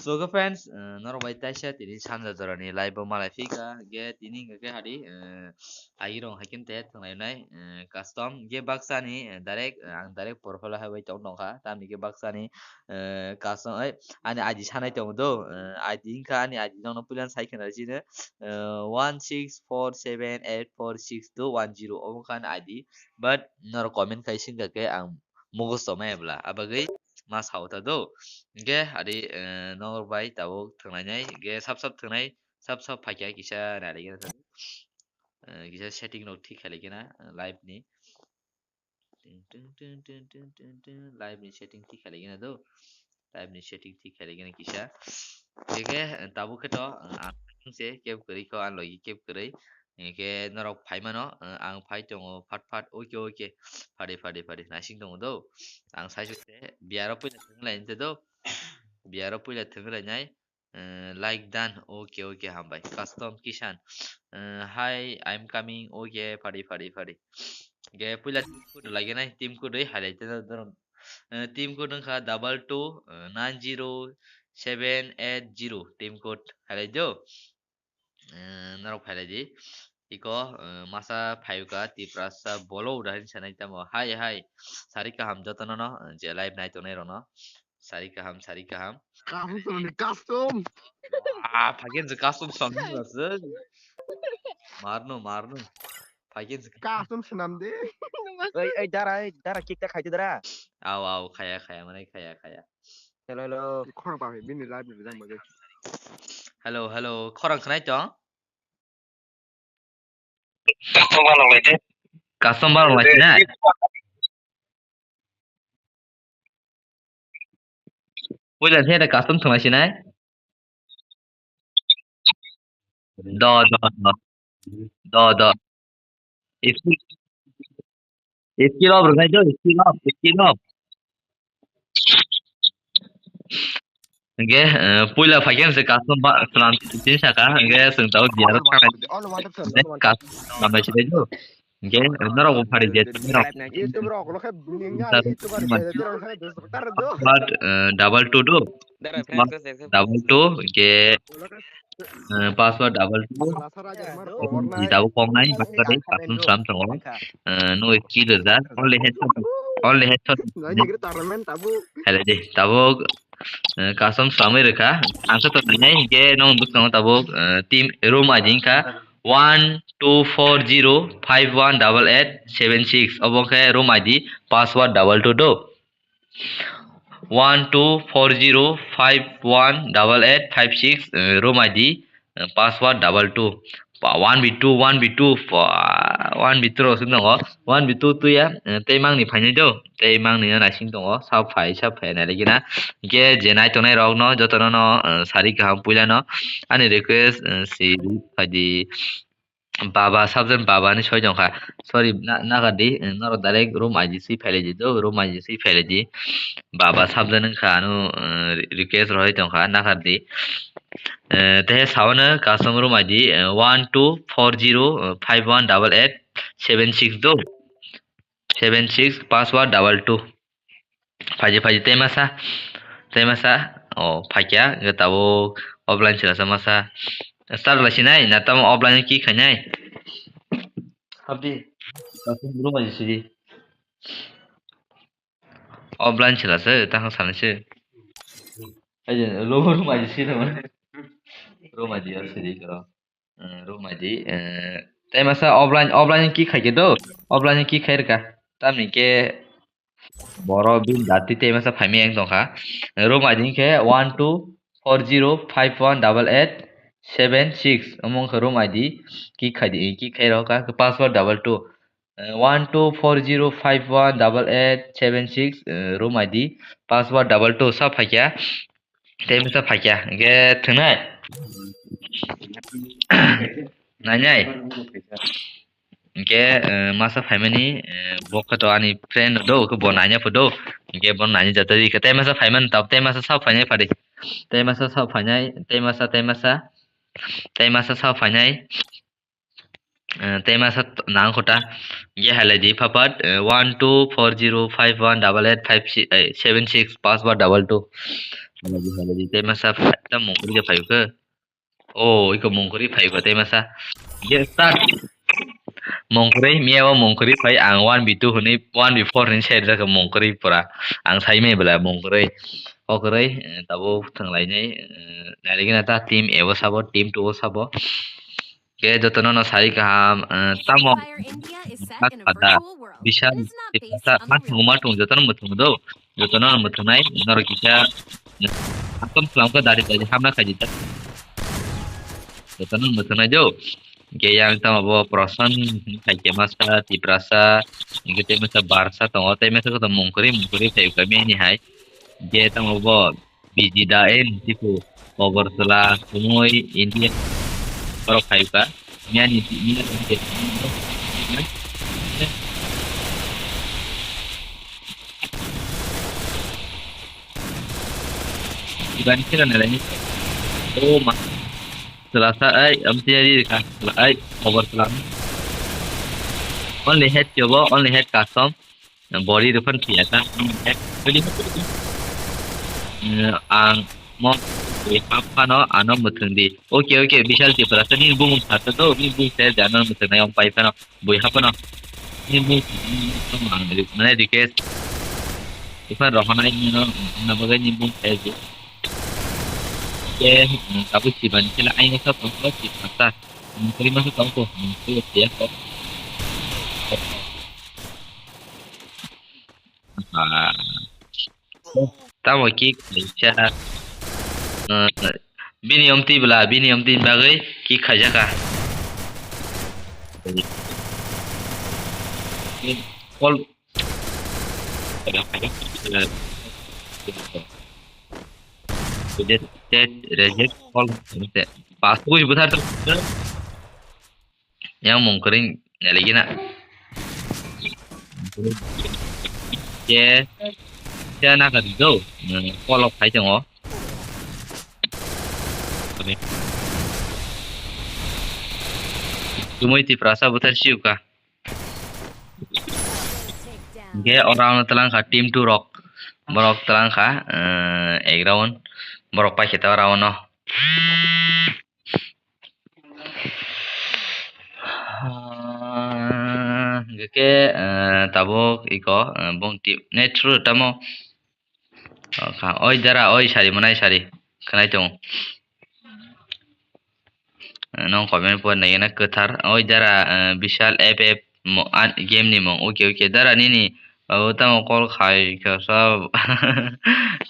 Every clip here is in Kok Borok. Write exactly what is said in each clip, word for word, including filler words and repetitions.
So, okay, friends, uh, norok bai taisa tini sanja jorani live bo malai phika, ge tini hingka khe hadi, uh, agi rong hai khe te thwnglai nai, uh, custom ge baksani, uh, direct, uh, ang direct profile hai bai tong tongkha, tamni ge baksani, uh, custom, ai, ani I D sanai tongo do, uh, I D hingka ani I D nokno puila sai khna sini, uh, one six four seven eight four six two one zero omo kha ani I D, but norok comment khai singka khe ang mugusto maya bla, abagwi ma sao ta do. Hingke adi, eh, norok bai tabuk thwngnai nai, hingke sap sap thwngnai, sap sap phaikha kisa nai khe, eh, kisa setting rok thik khlai khe na, eh, live ni. Ting, ting, ting, ting, ting, ting, ting, live ni setting thik khlai khe na do. Live ni setting thik khlai khe na kisa. Hingke, eh, tabuk khe to, eh, ang se keb kwrwi kho, ang logi keb kwrwi. Hingke norok phai mano, eh, ang phai tongo phat phat, oke, oke. Phadi, phadi, phadi, naising tongo do. Ang sai se biaro puila thwng lai nte do. Biaro puila thwng lai nai. Eh, like done, oke, oke, hambai. Custom Kishan. Eh, hi, I'm coming, oke, phadi, phadi, phadi. Hingke puila team code lai nai, team code hai lai te do, do. Eh, team code wngkha double two, eh, nine zero, seven eight zero, team code hai lai do. Eh, norok phailai di. Iko, eh, masa phayuka Tiprasa bolo uda hin sanai tamo. Hai, hai. Sari kaham jotono no, eh, je live nai tongnai rokno. Sari kaham, sari kaham. Custom swnam di, custom. Ah, phagen je custom swnam di mas. Marno, marno. Phagen je custom swnam di. Ei, ei, dara, ei, dara, kick ta khai di dara. Au, au, khaya, khaya, manai khaya, khaya. Hello, hello. Khorang pa bini live ni jang bagwi. Hello, hello. Khorang khnai tong? Custom barok lai de. Custom barok lai sinai? Puila se da custom thwng lai sinai? Do, do, do. Do, do. Skill, skill up rwnai do, skill up, skill up. Hingke, eh, puila phaikhe se custom ba, swnam tin saka, hingke chwng tabuk biaro thangnai. Custom swnam bai se do. Hingke, norok bo phari je, norok. But, eh, double two do. Double two, hingke, eh, password double two. Di tabuk kok nai, baksa de, custom swnam tongo. Eh, no skill rijak, only headshot, only headshot. Hello de, tabuk, eh, custom swnamwi rwkha. Ang khe to nainai, hingke no bwskango tabuk, eh, team room I D wngkha one two four zero five one double eight seven six. Obo khe room I D, password double two do. One two four zero five one double eight five six, eh, room I D, eh, password double two. Pa, one B two, one B two, pa, one B two rok sing tongo. One B two tuya, eh, tei mangni phainai do, tei mangni no naising tongo. Sa phai, sa phai nai lagi na. Hingke je nai tongnai rok no, joto no, no, eh, sari kaham puila no. Ani request, eh, si phai di. Baba subject baba ni soi tongkha. Sorry, na, nagar di, eh, norok direct room I D si phailai di do, room I D si phailai di. Baba subject wngkha ano, eh, request rohoi tongkha, nagar di. Eh, te sao no custom room I D, eh, one two four zero five one double eight seven six do. Seven six password double two. Phaidi, phaidi, tei masa, tei masa, o, phaikya, hwnkhe tabuk offline se rasa masa. Start lai sinai, na tamo offline ki khainai? Habdi, room aji sidi. Offline se rasa, tang sana se. Aje, room aji sidi, room aji sidi karo. Eh, room I D, eh, tei masa offline, offline ki khai khe do? Offline ki khai rwkha. Tamni khe borok bini dati tei masa phaimai yang tongkha. Room I D khe one two four zero five one double eight seven six. Omo wngkha room I D, ki khai di, ki khai rwkha, password double two. Eh, one two four zero five one double eight seven six, eh, room I D, password double two, sa phaikya. Tei masa phaikya, hingke thwngnai. Nainai. Hingke, eh, masa phaimani, eh, bo khe to ani friend do, khe bo naina pho do. Hingke bo naina jatadi khe tei masa phaimani, tab tei masa sa phainai phadi. Tei masa sa phainai, tei masa, tei masa. Tei masa sa phainai. Eh, tei masa t-, nang kho ta. Ye halai di phapat, eh, one two four zero five one double eight five six, eh, seven six password double two. Halai di, halai di. Tei masa pha-, ta mungkuri khe phai khe. Oh, iko mungkuri phai kho tei masa. Ye start. Mungkuri, miya o mungkuri phai ang one v two hwnwi, one v four hwnwi side rwkha mungkuri pura. Ang sai maya bwla mungkuri. Okrwi, eh, tabuk thwnglainai, eh, nairigina ta team A o sabo, team two o sabo. Khe jotono no sari kaham, eh, tamo Fire India is set in a pada. Virtual world. Bisa It is not based on the ma thung, real ma thung, jotono muthung do. Jotono muthungnai, norok kisa, eh, akom slam khe dari dari hamna khaji ta. Jotono muthungnai do. Khe yang tamo bo Proson, Khaikhe masa, Tiprasa, hingkhe tei masa Barsa tongo, tei masa koto mungkuri, mungkuri phai kami ni hai. Je tamo bo Biji da en tiku Koborswla, Sumui, India, borok phai kha. Miyani, miyani, ibani kira nalai ni. Oh ma. Selasa ai, amtiyari ka, ai, Koborswla. Only head jobo, only head custom. Body rwphano phiya kha. Body rwphano phiya kha. Eh, ang mo bui hap phano ano mwthwng di. Okay, okay, Bishal Tiprasa, nini bumung sa to, nini bumung sa jano mwthwng nai ong pai phano. Bui hap phano. Nini bumung sa, ang re-, mane request. Iphano rohonai nino, na bagai nini bumung sa di. Ke, eh, kabu sibani kela aini sa tongko Tiprasa. Mungkuri masa tongko, mungkuri ya ko. Ah. Tamo kick kaisa. Eh, bini omtwi bwla, bini omtwi bagwi kick khaijaka. Call. Reject, reject, call. Pas kuis buthar to. Yang mungkring naligi na. Ye, ye na ka do. Call of khai tongo. Tumui Tiprasa buthar siuka. Hingke oro ano twlang kha team two rok. Borok twlang kha, eh, ek round. Borok paikhe ta round no. Hingke, eh, tabuk iko, eh, bong team, net through tamo. Okha, oi dara, oi sari, mwnai sari. Khwnai tongo. Nong comment por nai na kwthar. Oi dara, eh, Bishal F F mo-, an, game ni mung. Okay, okay. Dara nini, abo tamo call khai kha sa.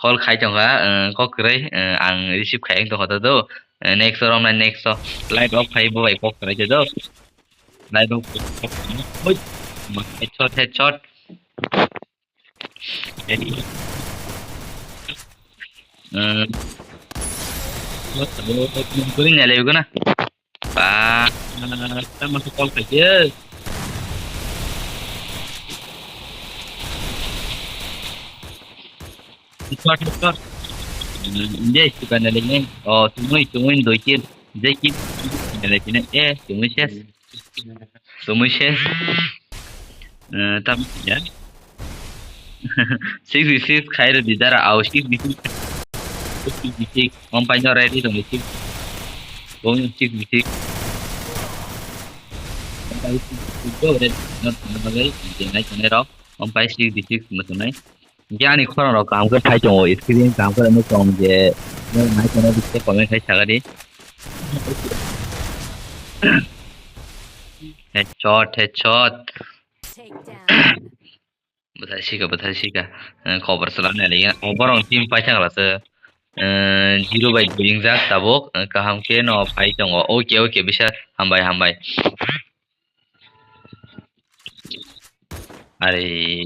Call khai tongkha, eh, kok kwrwi, eh, ang receive khai tongkha ta do. Eh, next rom na next o. Live off khai bo bai kok kwrwi ta do. Live off. Oi. Headshot, headshot. Eh, kuri nyale guna. Ba, tama sa call khaje. Short, short. Inde, suka nyale ne. Oh, sumui, sumui doi kit. Je kit nyale kine. Eh, sumui ses. Sumui ses. Eh, tam ya. Six v six khai rw di dara, au six v six. Six v six. Om pai no ready tong six. Bong six v six. Om pai six v six go ready. Not no bagai je nai tonai rok. Om pai six v six mo tonai. Je ani khorang rok kam khe phai tongo, screen kam khe mo tong je. Nai tonai bisi comment khai sagadi. Headshot, headshot. Take down. Bwthai sika, bwthai sika. Eh, khobor swlamnai lagi. Oh, borok team paithak rasa. Eh, zero bai dui wngjak tabuk. Eh, kaham khe no phai tongo. Okay, okay, bisa hambai, hambai. Are,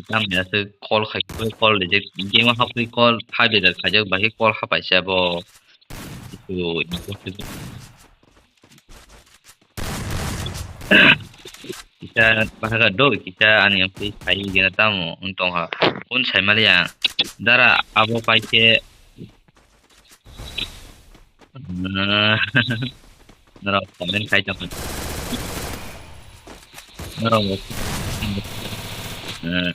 tamni aswk call khai, call reject. Game o hapwi call five hajar khaijak, bahai call hapaisa bo. Itu, itu. Kisa bahaka do, kisa ani yang pi sai gena tamo, untong ha. Un sai mali ya. Dara abo pai ke. Nara comment khai tong. Norok bo, eh,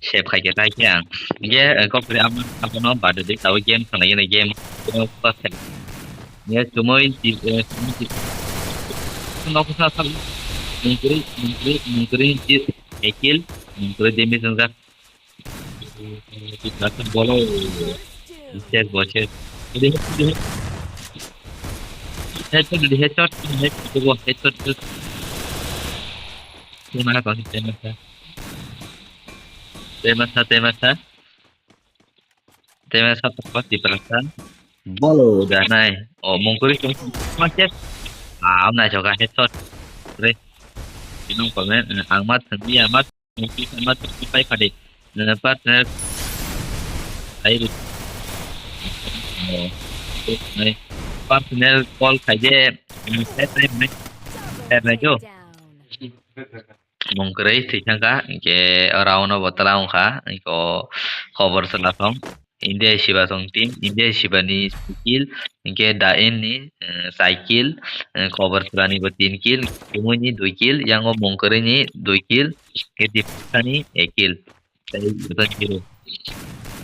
save khai khe tai khe ang. Hinkhe, eh, kok kri amo abono bade de, tabuk game khanai khe game. Hinkhe chumui, eh, chumui, nok sa sa, mungkri, mungkri, mungkri, ekil, mungkri damage wngjak. Bolo. Yes, boss, yes. Headshot, headshot, headshot, headshot. Tema apa sih, tema apa? Tema apa, tema apa? Tema apa, apa, di perasaan? Bolo, udah naik. Oh, mungkuri, mungkuri, mas, yes. Ah, naik juga headshot. Terus, minum komen, eh, amat, dia amat. Mat pai khadi. Partner. Ai. Partner call khai je. Partner jo. Mung kwrwi thwi thangkha, hinkhe round o bo twla wngkha, hinkhe o khobor chwla thong. India siba song team, India siba ni kill, hinkhe Da En ni, eh, sai kill, eh, khobor chwla ni bo tin kill, Kumui ni dui kill, yang o mung kwrwi ni dui kill, hinkhe Dipsa ni ek kill. Tei joto zero.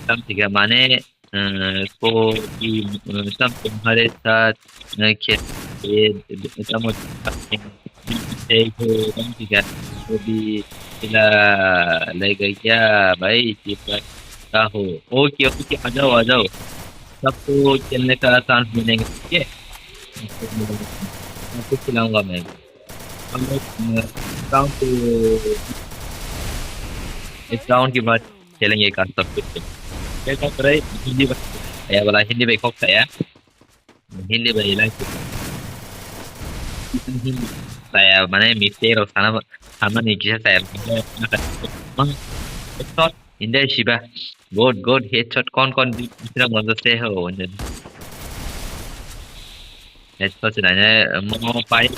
Tam tiga mane, eh, ko i, eh, tam tum hare sa, eh, khe, eh, tam o, eh, tei ko tam tiga ko bi ila lega ya bai ti pa ka ho. Okay, okay, आ जाओ, आ जाओ. सबको खेलने का चांस मिलेंगे, ठीक है? सबको खिलाऊंगा मैं। हम लोग, अ, राउंड के, इस राउंड के बाद खेलेंगे एक आध सब कुछ। Kok krai Hindi bai, ya, wala Hindi bai kok saya. Hindi bai, like, Hindi saya, mane mistake rok sana, sana ni kisa saya. Mang, India siba. Good, good. Headshot kon kon di, di sira monjo se ho. Headshot sina ne mo five,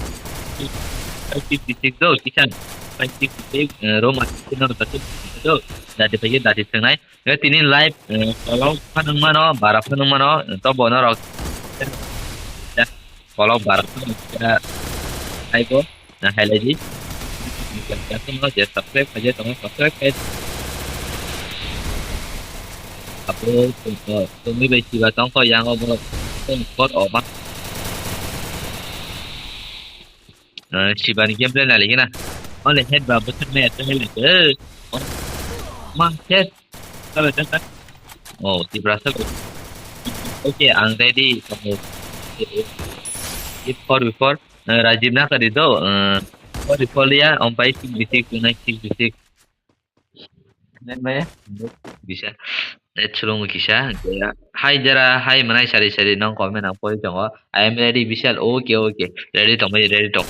five sixty six do kisan. Five sixty six, eh, Roma sixty no ta do. Dati pagi dati senai. Ya tini live, eh, kolok panung mano, bara panung mano, to bono rok. Ya, kolok bara panung ya. Aibo. Na, hai lai di. Subscribe khai di, tong subscribe khai. Apo, tong, tong, tong, ni bai siba tong ko yang o bo, tong, kot o ma. Eh, siba ni gameplay na lagi na. Only head ba, betul me, betul me. Eh, oh, ma, head. Sabe, sabe. Oh, Tiprasa. Okay, ang ready. Before, before. Eh, Rajiv na kari do. Eh, before, before ya, om pai six B six, unai six B six. Net maya? Bisa. Net sulung kisa. Hai jara, hai manai sari sari nong comment ang pori tongo. I am ready, Bishal. Okay, okay. Ready tong bai, ready tong.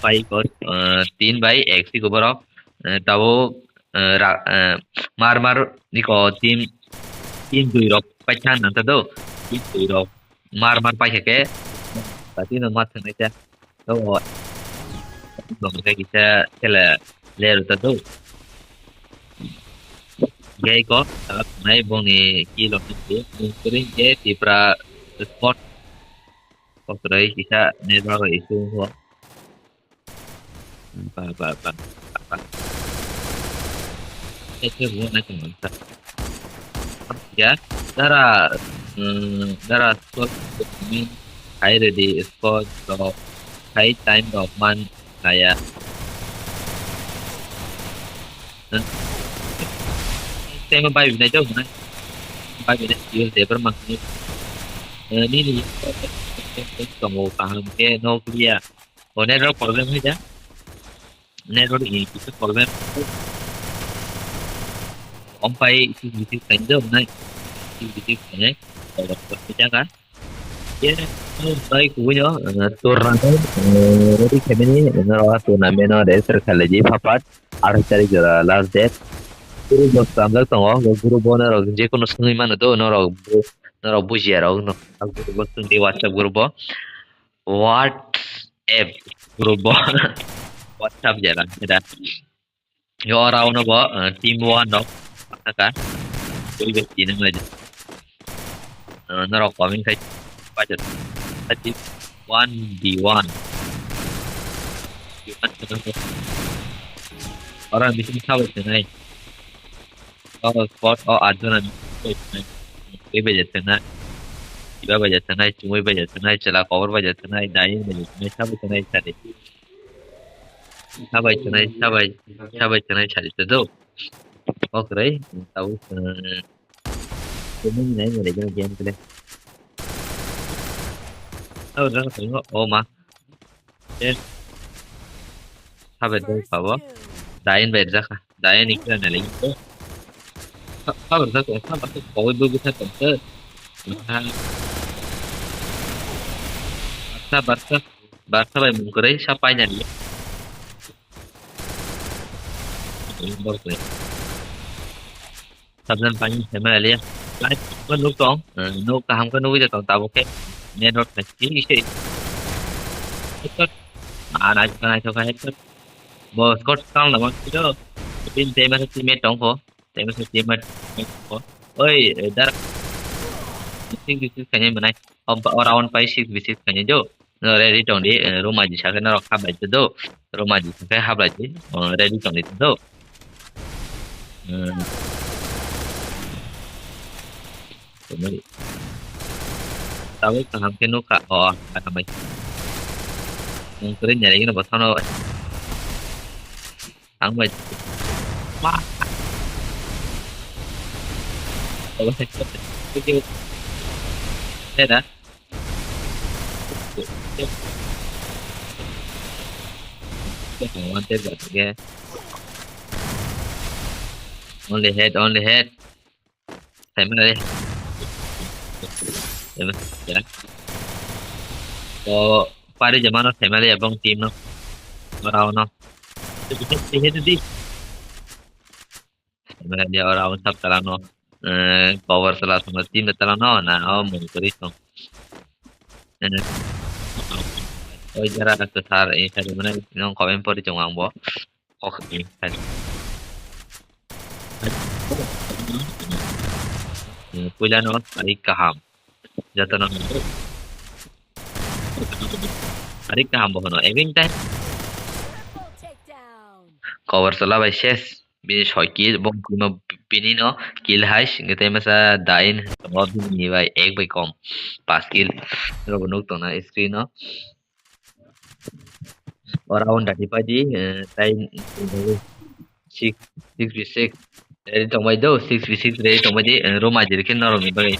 Pai kor, eh, tin bai ek si kuboro. Eh, tabo, eh, ra-, eh, mar mar niko team, team dui rok pai thang nang ta do. Team dui rok mar mar pai khe. Tati no mar thang nai ta. To, no kisa kela. Ler ta do. Gai ko, ta nai bongni kilo ni tu, mungkring ke Tipra sport. Kokrai kisa network issue ho. Ba, ba, ba, ba, ba. Ese bu na kung sa. Ya, dara, mm, dara sport ni hai ready sport to hai time of man kaya. Tema bai binai jauh na. Bai binai jauh de ber mak ni. Eh, ni ni. Kamu paham ke no kuliah. Oh, network problem hai ja. Network ini kita problem. Om pai itu bitik kan jauh na. Itu bitik kan. Kalau kita kan. Ye, bai kubuino, eh, tournament, eh, ready khaimani, norok tournament o register khailai di, phapat, athai tarik jora last date. Group bo swnamjak tongo, bo group bo norok je kono swngwi mano do, norok bu-, norok bujiya rok no, group bo swngdi WhatsApp group bo. WhatsApp group bo. WhatsApp jera, jera. Yo, ora uno bo, eh, team one no, saka. Tui be team nang aja. Eh, norok comment khai, baca. Tadi one v one. One v one. Ora bising sabai twnai. O spot o atjona bai twnai. Bai bai twnai. Iba bai twnai, chumui bai twnai, chela kobor bai twnai, dai bai twnai, sabai twnai sari. Sabai twnai, sabai, sabai twnai sari to do. Okrai, tau. Kemuni nai nai gana game play. Tau rang tau o ma. Eh. Sabai dai pabo. Dain bai raka. Dain ikra nai lagi. Sabar sa ko sabar sa ko bai bai sa ko. Barsa barsa barsa bai mungkrai sa pai nai. Sabjan pani sema liya. Live ko nuk tong, eh, nuk kaham ko nugui tong tabuk ke. Network na ki ise. Headshot. Ah, nai ka nai ka headshot. Bo squad kang na mak kilo. Tin tema sa teammate tong ko. Tema sa teammate tong ko. Oi, eh, dar. Six v six kanya manai. Om pa ora on pai six v six kanya jo. No, ready tong di, eh, room aji sakhe norok hablai di do. Room aji sakhe hablai di. Oh, ready tong di do. Hmm. Tabuk kaham khe nukha. Oh, hambai. Ang kwrwi nyarigino bwsano. Ang bai. Ma. Thank you. Hey, da. One tap, yeah. Only head, only head. Family. Family, ya. So, pari jamano family abang team no. Orang no. Head, head, head. Dia orang sab talano, eh, power salah sama tim talano, na, oh, mungkuri song. Eh, oh, jara, sar, eh, sar, mana, nong komen pori chong ang bo. Oh, eh, sar. Eh, puila no, ari kaham. Jatano, ari kaham bo hono, eving time. Cover sala bai ses. Bini soi kill, bo bini no kill hai, hingke tei masa Dain tongo bini bai ek bai kom, pas kill. Rok nuk tongna screen o. O round dati pai di, eh, tai six, six v six ready tong bai do, six v six ready tong bai di, eh, room ajir khe norok ni bagwi.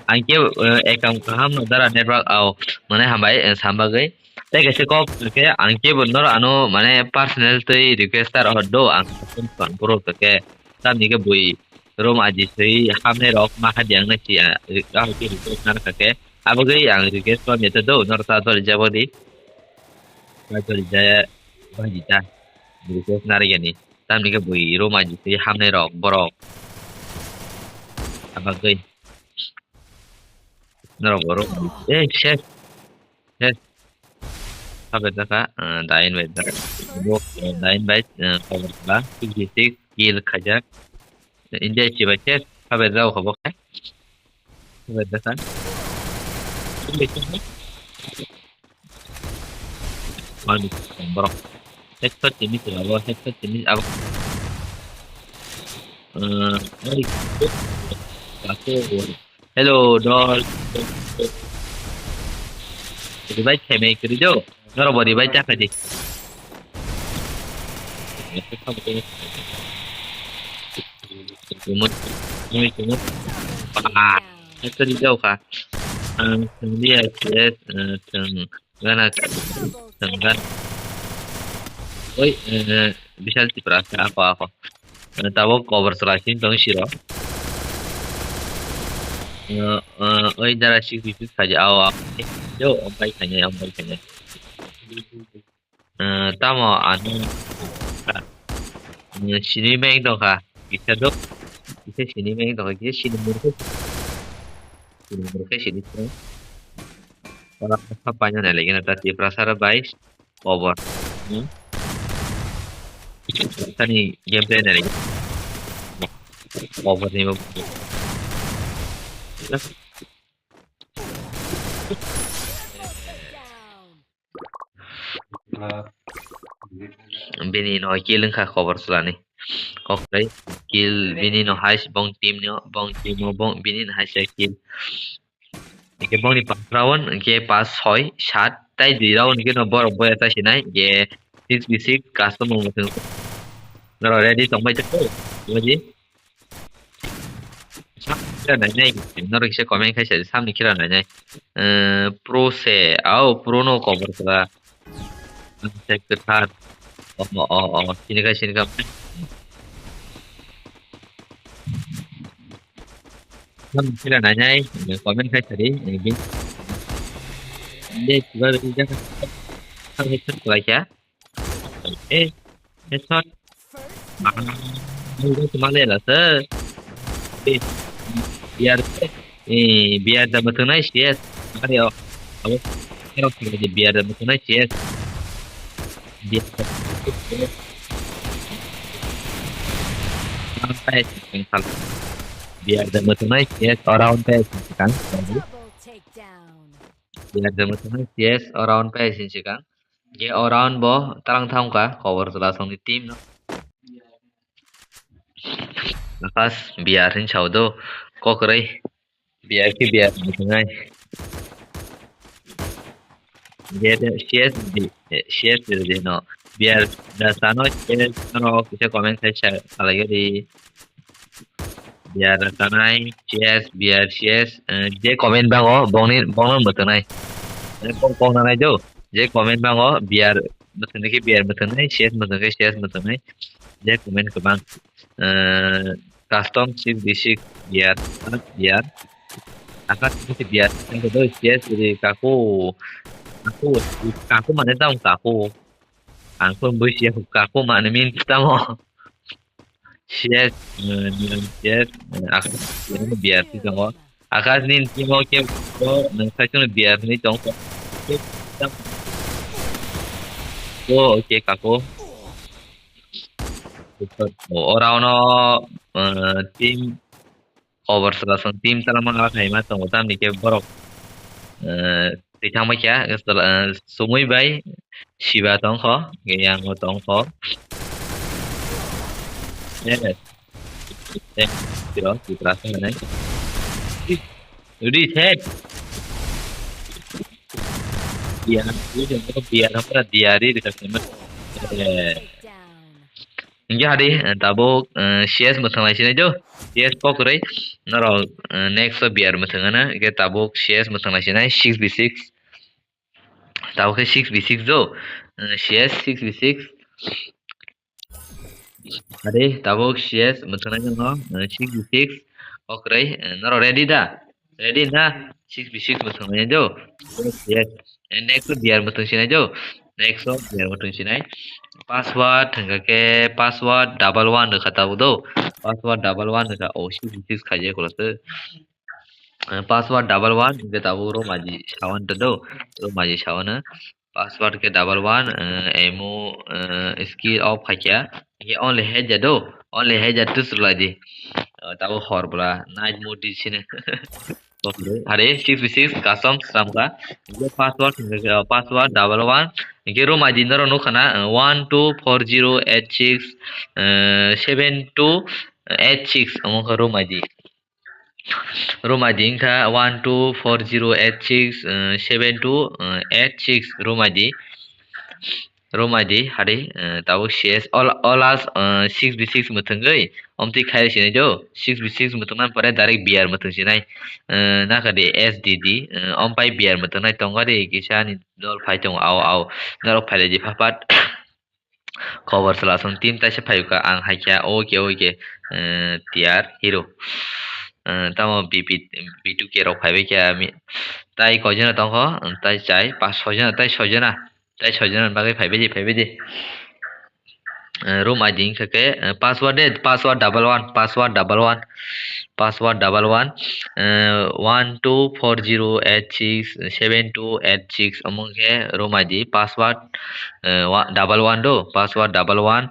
Ang khe, eh, ekam kaham no dara network au, mane hambai, eh, sam bagwi. Tei kaisa kok khe ang kebo noro ano mane personal tei request ta rohor do ang phone phone borok khe tamni khe bui room aji sui hamnai rok ma kha di ang nai si ah ah khe request nang kha khe abo gwi ang request khlai ya do noro ta dol jabo di ta dol jaya bagi ta request nari yani tamni khe bui room aji sui hamnai rok borok abagwi norok borok eh chef. Yes. Sabe jaka, eh, Dain bai jaka. Bo, eh, Dain bai, eh, cover khala, six v six, kill khaijak. India si bai khe, sabe jaka kho bo khe. Sabe jaka. Mani, borok. Headshot timi sila bo, headshot timi abo. Eh, ai, aku, Hello, dol. Revive khaimai kwrwi do. Norok bo revive ta khaidi. Mui, mui, mui. Ah, actually, jauh kha. Ang thwng liya, yes, eh, thwng. Gana, gana. Oi, eh, Bishal Tiprasa, ako, ako. Eh, tabok cover chwlai sini tong siro. Eh, eh, oi, dara sik sik sik saja, aw, aw. Eh, yo, ompai kanya, ompai kanya. Eh, tamo, anu, eh, sini meng dong kha. Kisa dok, kisa sini meng dong kha, kisa sini murkhe. Sini murkhe sini. Ora kha paina nai lagi na ta Tiprasa ra bai over. Hmm? Tani gameplay nai lagi. Over ni. bini no kill wngkha kobor chwlani. Kokrai kill bini no hai bong team no, bong team o bong bini no hai se kill. Hingke bongni pas round, hingke pas, soi, sat, tai dui round hingke no borok boya ta sinai, hingke six v six custom wngmo chwng. Norok ready tongbai tongkho, buji? Samni kira nainai, norok kisa comment khaisa, samni kira nainai. Eh, pro se, au, pro no kobor kha. Ang se kwthar. O, o, o, o, sini kha, sini kha. Samni kira nainai, comment khaisa di, eh, bin. Ye, kiba, kiba, kiba, kiba, kiba, kiba, Eh, headshot. Ah, ini cuma lela se. Eh, biar, eh, biar dapat tunai sih, yes. Mari, oh. Apa? Biar dapat tunai sih, yes. Biar sampai sih, kan. Biar dapat tunai sih, yes. Orang sampai sih, kan. Double takedown. Biar dapat tunai sih, yes. Orang sampai sih, kan. Ge o round bo tarang thangkha kobor chwla songni team no. Akas biar hin sao do kokroi biar ki biar mutungai. Ge de C S di, eh, C S di no biar da sano C S no kisa comment khai sa alai gari. Biar tanai, C S, biar C S, eh, je comment bango, bongni, bongno mutunai. Eh, kok, kok nanai jo, je comment bango, biar mutunai ke biar mutunai, C S mutunai ke C S mutunai. Je comment kebang, eh, custom six v six, biar, biar. Akat sih biar, yang kedua C S jadi kaku, kaku, kaku mana tahu kaku. Ang pun busia kaku mana minta mo. C S, eh, nang C S, eh, aku ini biar sih tongo. Akas ni timo ke ko nang sai tong biar ni tong ko. Oh, oke, kaku. Oh, orang no, eh, tim kobor chwla song team tala ma khaima tongo, tamni ke borok, eh, twi thangma kya, eh, chwla, eh, sumui bai siba tongkho, yang bo tongkho. Eh, eh, tiro, tiro, tiro, tiro, tiro. Ready, set. Biar, biar, biar, biar, biar, biar, biar. Hingke hadi, eh, tabuk, eh, C S mwthang lai sinai jo. C S kokroi. Norok, eh, next o biar mwthang ana. Hingke tabuk C S mwthang lai sinai six v six. Tabuk khe six v six jo. Eh, C S six v six. Hadi, tabuk C S mwthang lai no, eh, six v six. Kokroi, eh, norok ready da? Ready na? Six v six bo thangmani do. Yes. And next to biar bo thangsinai do. Next to biar bo thangsinai. Password hingka ke password double one rwkha tabuk do. Password double one rwkha. Oh, six v six khaijak khulase. Eh, password double one hingke tabuk romaji sawan do. Romaji sawan. Password ke double one, eh, emo, eh, skill off khaikya. Ye only head ja do, only head ja tus lai di. Eh, tabo hor bla, night mode di sini. Hare six v six custom sram ka. Ye password, eh, password double one. Ye room I D noro no khana, eh, one two four zero eight six, eh, seven two eight six omo kha room I D. Room I D wngkha one two four zero eight six, eh, seven two, eh, eight six room I D. Room I D hari, eh, tabuk C S all, all as, eh, six v six mwthangwi omtwi khai sinai do, six v six mwthangna pore direct B R mwthang sinai, eh, nakha di S D D, eh, ompai B R mwthangnai tongo di kisa ani dol phai tongo ao ao norok phailai di phapat. Kobor chwla song team taisa phaikha, ang haikha, oke, oke, eh, T R hero. Eh, tamo B P, B two K rok phaibai kha, mi-, tai koijana tongkho, tai chai, pas, soijana, tai soijana, tai soijana bagwi phaibai di, phaibai di. Eh, room I D wngkha khe, eh, password de, password double one, password double one. Password double one, eh, one two four zero eight six seven two eight six omo khe room I D, password, eh, wa-, double one do, password double one,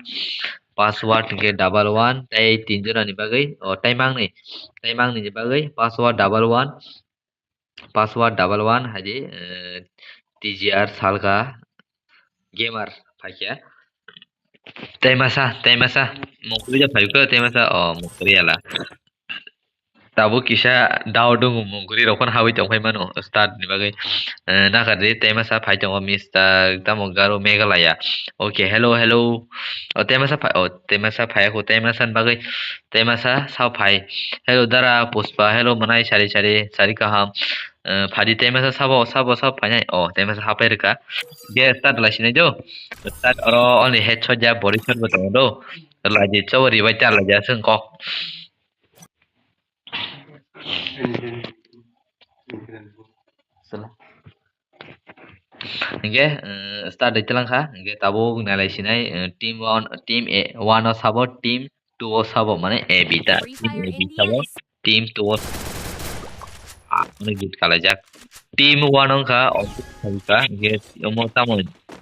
password hingke double one, tei tin jona ni bagwi, o, tei mangni, tei mangni ni bagwi password double one, password double one hai di, eh, T G R Salka Gamer phaikha. Tei masa, tei masa. Mungkuri ja phaikhe tei masa. Oh, mungkuri ala. Tabuk kisa dao dungo, mungkuri rok phano habwi tongphai mano start ni bagwi. Eh, nakardi tei masa phai tongo Mister tamo Garo Meghalaya. Okay, hello, hello. Oh, tei masa phai, oh, tei masa phai ako, tei masa ni bagwi. Tei masa sao phai. Hello, Dara Puspa. Hello, mwnai sari sari, sari kaham. Eh, phadi tei masa sabo, sabo, sabo phainai. Oh, tei masa hapai rwkha. Ge start lai sinai do. Start oro only headshot ja, body shot bo tongo do. Laji chobo ribai ta laji aswng kok. Hingke, eh, start dai telang kha. Hingke tabuk nalai sinai, eh, team one, team A, one o sabo, team two o sabo, mane A B ta. Team A B sabo, team two o, ah, mane git kalaijak. Team one wngkha, Opus wngkha, hingke omo tamo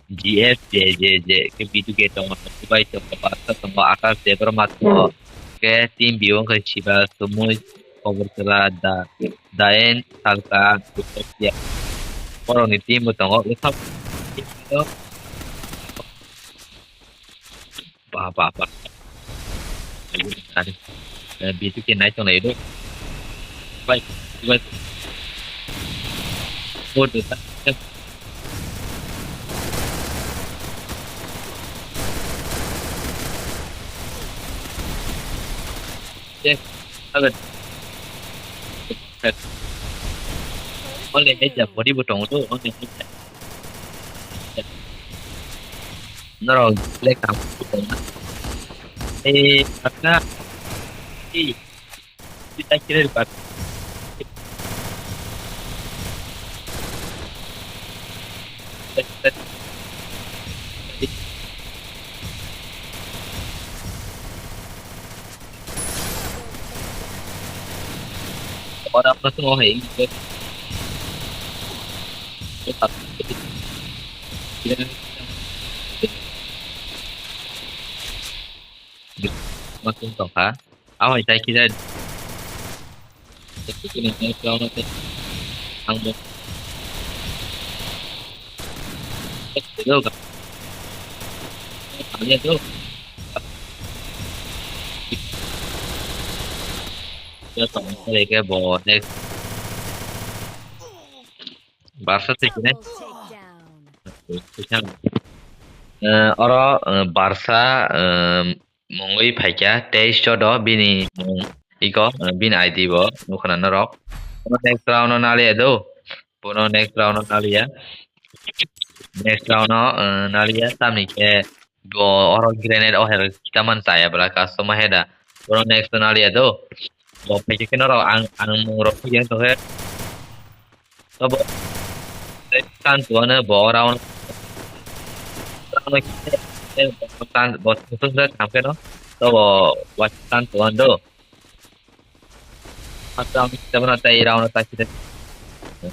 G F, J J J, ke B two K tongo, Kubai tongo, Barca tongo, Akash Debbarma tongo, hingke team B wngkha Shiba, Sumui, Koborkela, Da, Daen, Salka, Utopia. Borokni team bo tongo, wngkha. Ba, ba, ba. Ani, eh, B two K nai tonglai do. Bai, bai. Board do ta. Yes, agar. Only head jab body bo tongo do, only head jab. Norok black tam. Eh, patna. Eh, kita kira di pat. Ora apa tuh, oh, ini. Masuk tongkha. Ahoi, tai kira. Ang. Yo tong kore ke bo next. Barca se kine. Eh, oro, eh, Barca, eh, mungwi phaikha, teis chodo bini mung iko, eh, bini I D bo nukhana norok. Bono next round o naliya do. Bono next round o naliya. Next round o, eh, naliya tamni khe bo oro grenade o her kita man chaya bwla custom o heda. Bono next o naliya do. Bo phaikhe norok ang, ang mung rok phaikhe tongkhe. Abo tan tuan bo round. Round tan bo tan bo tan no. To bo tan tuan do. Round seven tai round ta kita.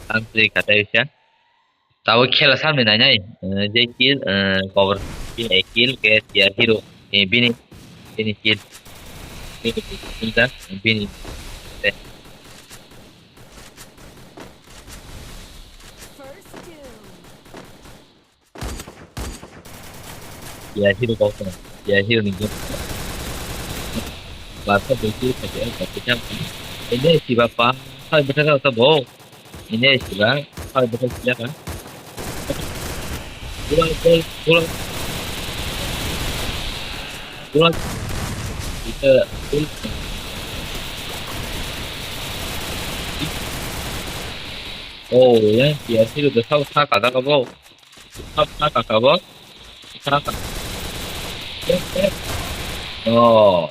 Tan tri kata bisa. Tabo khela samni nai nai. Eh, je kill, eh, cover kill, eh, kill ke tiar hero. Eh, bini, bini kill. Bini kill, bini. Ya hero kau sana. Ya hero ni game. Barca beki saja, tapi kan ini si bapak, hai betul kau sabo. Ini si bang, hai betul sila kan. Pulang, pulang, pulang. Pulang. Kita, pulang. Oh, ya, ya hero tu kau tak ada kau. Sab saka ka bo. Saka. Oh.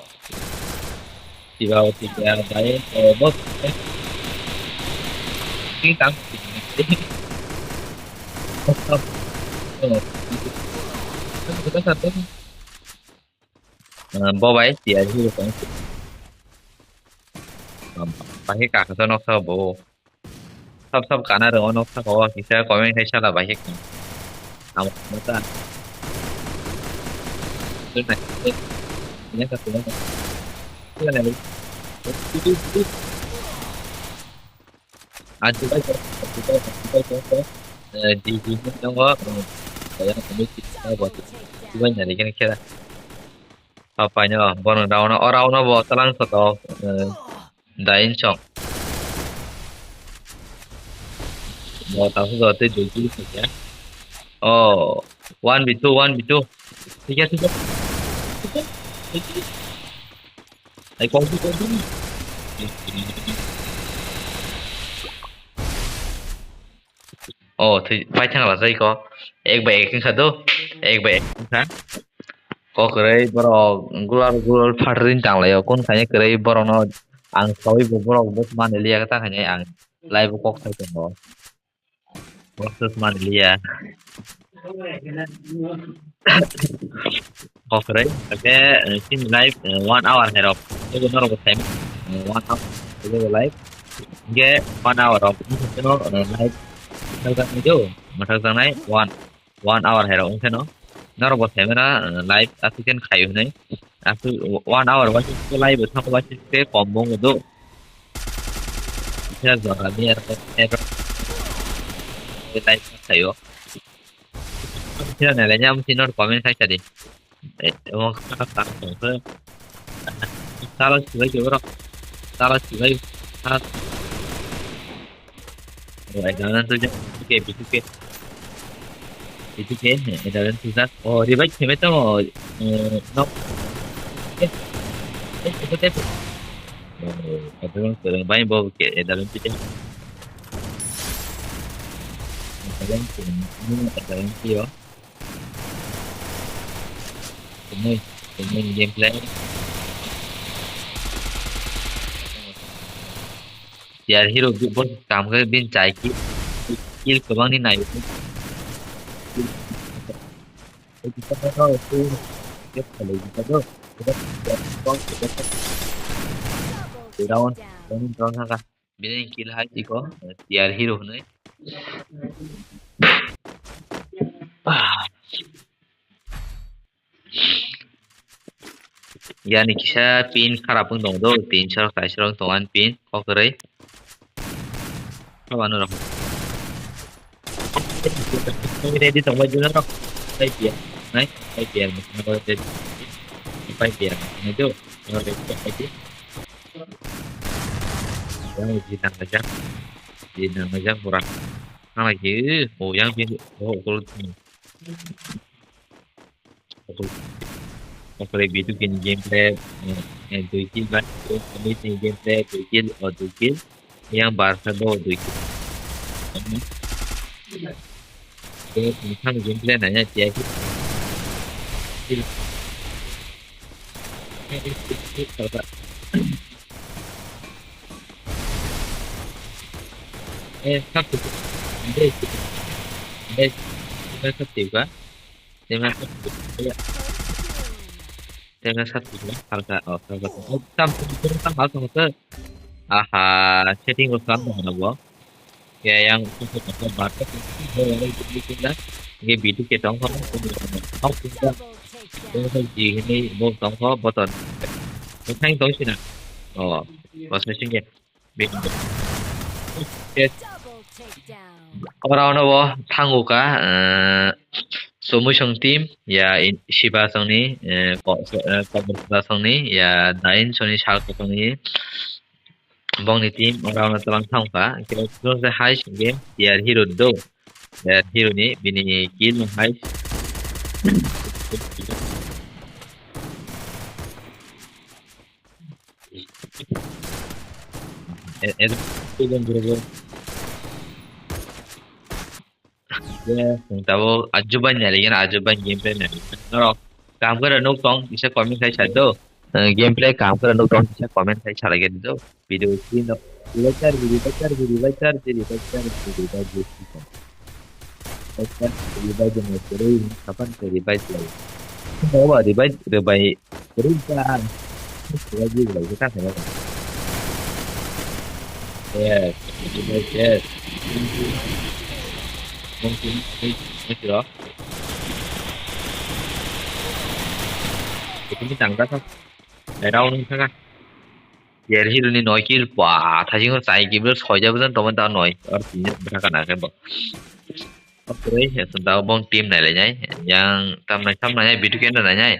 Tiba tiba dai ko bo. Ting tang. Bo bai tiya ji ko. Pahi ka ka nok sa bo. Sab sab kana rw ono saka o kisa comment khai sala bai khe. Amo mata. Tuna. Nya ka tuna. Tuna ni. Aju bai ko, aju bai ko, aju bai ko. Eh, di di ni tongo. Eh, ya kami kita buat. Aju bai nyari kan kira. Papaino, bono round o, o round o bo talang soto, eh, da insong. Bo tasu do te dui kili khaikha. Oh, one v two, one v two. Thikya, thikya. Ai, kong tu, kong tu. Oh, thwi, pai thang la jai ko. Ek bai ek wngkha do. Ek bai ek wngkha. Kokroi borok gulal gulal phatrin tanglaio. Kun khaini kwrwi borokno ang saui bo borok bwsmani liya ta khaini ang live o kok sai tongo. Bwsmani liya. Kokroi, okay, eh, chini live, eh, one hour herok. Ego norok time, eh, one hour, ego live. Ge one hour rok, eh, live. Mathak janai do, mathak janai one, one hour herok, ongkhe no. Norok bo time na, eh, live, aswk khe khai hwnwi. Aswk one hour waising khe live, thang waising khe kom bo wng do. Khe jora ni ero, ero. Live khaio. Sira nai lai nyam sino comment khai sadi. Eh, omo kha kha tong khe. Talo sibai ke borok. Talo sibai. Kha. Oh, ekdom tu je. Oke, bitu ke. Bitu ke, ekdom tu je. Oh, revive kheme to. Eh, no. Eh, eh, eh, eh. Oh, ekdom tu bai bo ke, ekdom tu je. Ekdom tu, ekdom tu yo. Tongmani, tongmani gameplay. Tiar hero bo kam khe bin chai ki kill kwbangni nai. Round, round, round thangkha. Bini kill hai iko, tiar hero hwnwi. Ah. Yani kisa pin kharap wng tong do, pin sor kaisa rok tong ani pin kok kwrwi. Kok ano rok. Ready tong bai duna rok. Pai piya, nai, pai piya, pai piya, pai piya, nai do, pai piya. Yang di nang aja, di nang aja kurang. Nang lagi, oh yang di, oh, oh, Oke, video game gameplay, eh, eh, dui kill ba, dui kill gameplay, dui kill, oh, dui kill. Yang Barca do dui kill. Eh, tong thang gameplay nanya tiya ki. Kill. Eh, eh, eh, eh, eh, eh, eh, satu. Deh, deh, deh, satu, kan? Tema satu, ya. Tema satu, ya. Halka, oh, halka. Oh, tam, tam, tam, halka, halka. Aha, setting ko salah mana, bo? Ya, yang itu, itu, itu, itu, itu, itu, ini B two K tong, kamu, kamu, kamu, kamu, kamu, ini, bo, tong, ko, button. Ini, tong, sini. Oh, pas machine ya. Yes. Ora ono bo thango ka, eh, Somusong team, ya, in, Shiba songni, eh, ko, eh, Kobor Shiba songni, ya, Dain songni, Shark songni, bongni team, ora ono tlang thango ka, khe, khe, high game, tiar hero do, tiar hero ni, bini kill no high. Eh, eh, eh, eh, eh. Yes, tabuk ajuban nyari gana, ajuban gameplay nyari. Norok, kam kara nuk tong, kisa comment khai sa do. Eh, gameplay kam kara nuk tong, kisa comment khai sa lagi do. Video screen no. Revive, revive, revive, revive, revive, revive, revive. Revive, revive, revive, revive. Revive, revive, revive. Revive, revive, revive. Yes, revive, yes. Mungkin, mungkin, mungkin. Ini tangga kan. Round ini kan. Tiar hero ni noi kill, ba, thajing ko chai kill soja bwsang tongmani ta noi, or tinjak bwsa kana khe bo. Okay, ya, santa bong team nai lai nai, yang tam nai, tam nai, B two K nai nai.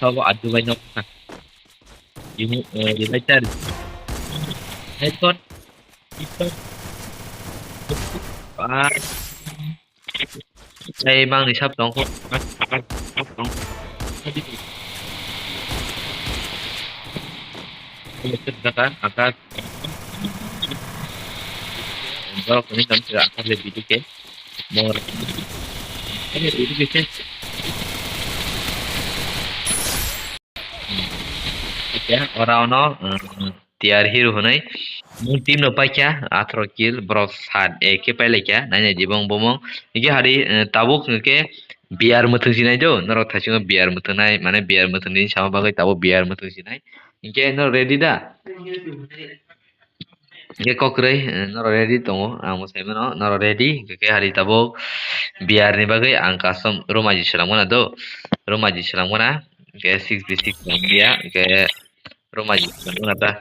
Sabo adu bai nok. Ini, eh, di bai char. Headshot. Headshot. Ah. Ai bang ni sap tong ko. Sap tong. Atas. Borok ni tam sira atas le bidi ke. Mor. Ini bidi ke. Ya, ora ono, eh, T R Hero hwnwi. Mung team no paikha, atharo kill, borok sat A K pailaikha, nainai jibong bomong. Hingke hari, eh, tabuk hingke B R mwthwng sinai do, norok thaisingo B R mwthwng nai, mane B R mwthwng ni sama bagwi tabuk B R mwthwng sinai. Hingke no ready da? Hingke kokroi, eh, norok ready tongo, ang bo saimano, norok ready, hingke hari tabuk B R ni bagwi ang custom room aji selam gana do, room aji selam gana, hingke six v six nang ya, hingke room aji selam gana ta.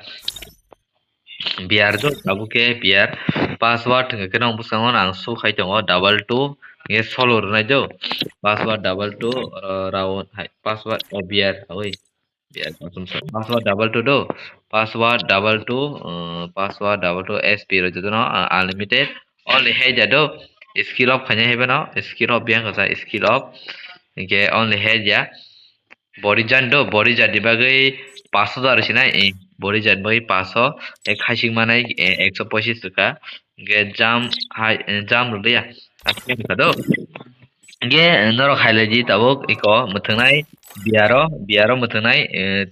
B R do, tabuk ke B R password hingke nong bwskango ang show khai tongo, double two, hingke solo rwnai do, password double two, oro round hai, password, eh, B R, oi. Password double two do. Password double two, uh, password double two S P ro jotono, uh, unlimited. Only heja do. Skill off khaina hebeno. Skill off biang kasa skill off. Hinkhe only head ya. Body jan do, body jan ni bagwi paanch hajar sinai, eh, body jan bagwi paanch hajar, eh, khasik manai, eh, ekso pochis taka. Hinkhe jam hai, eh, jam rwliya. Aswk kha do. Hinkhe, eh, norok hai lai di tabuk iko mwthwngnai biyaro, biyaro mwthwngnai, eh,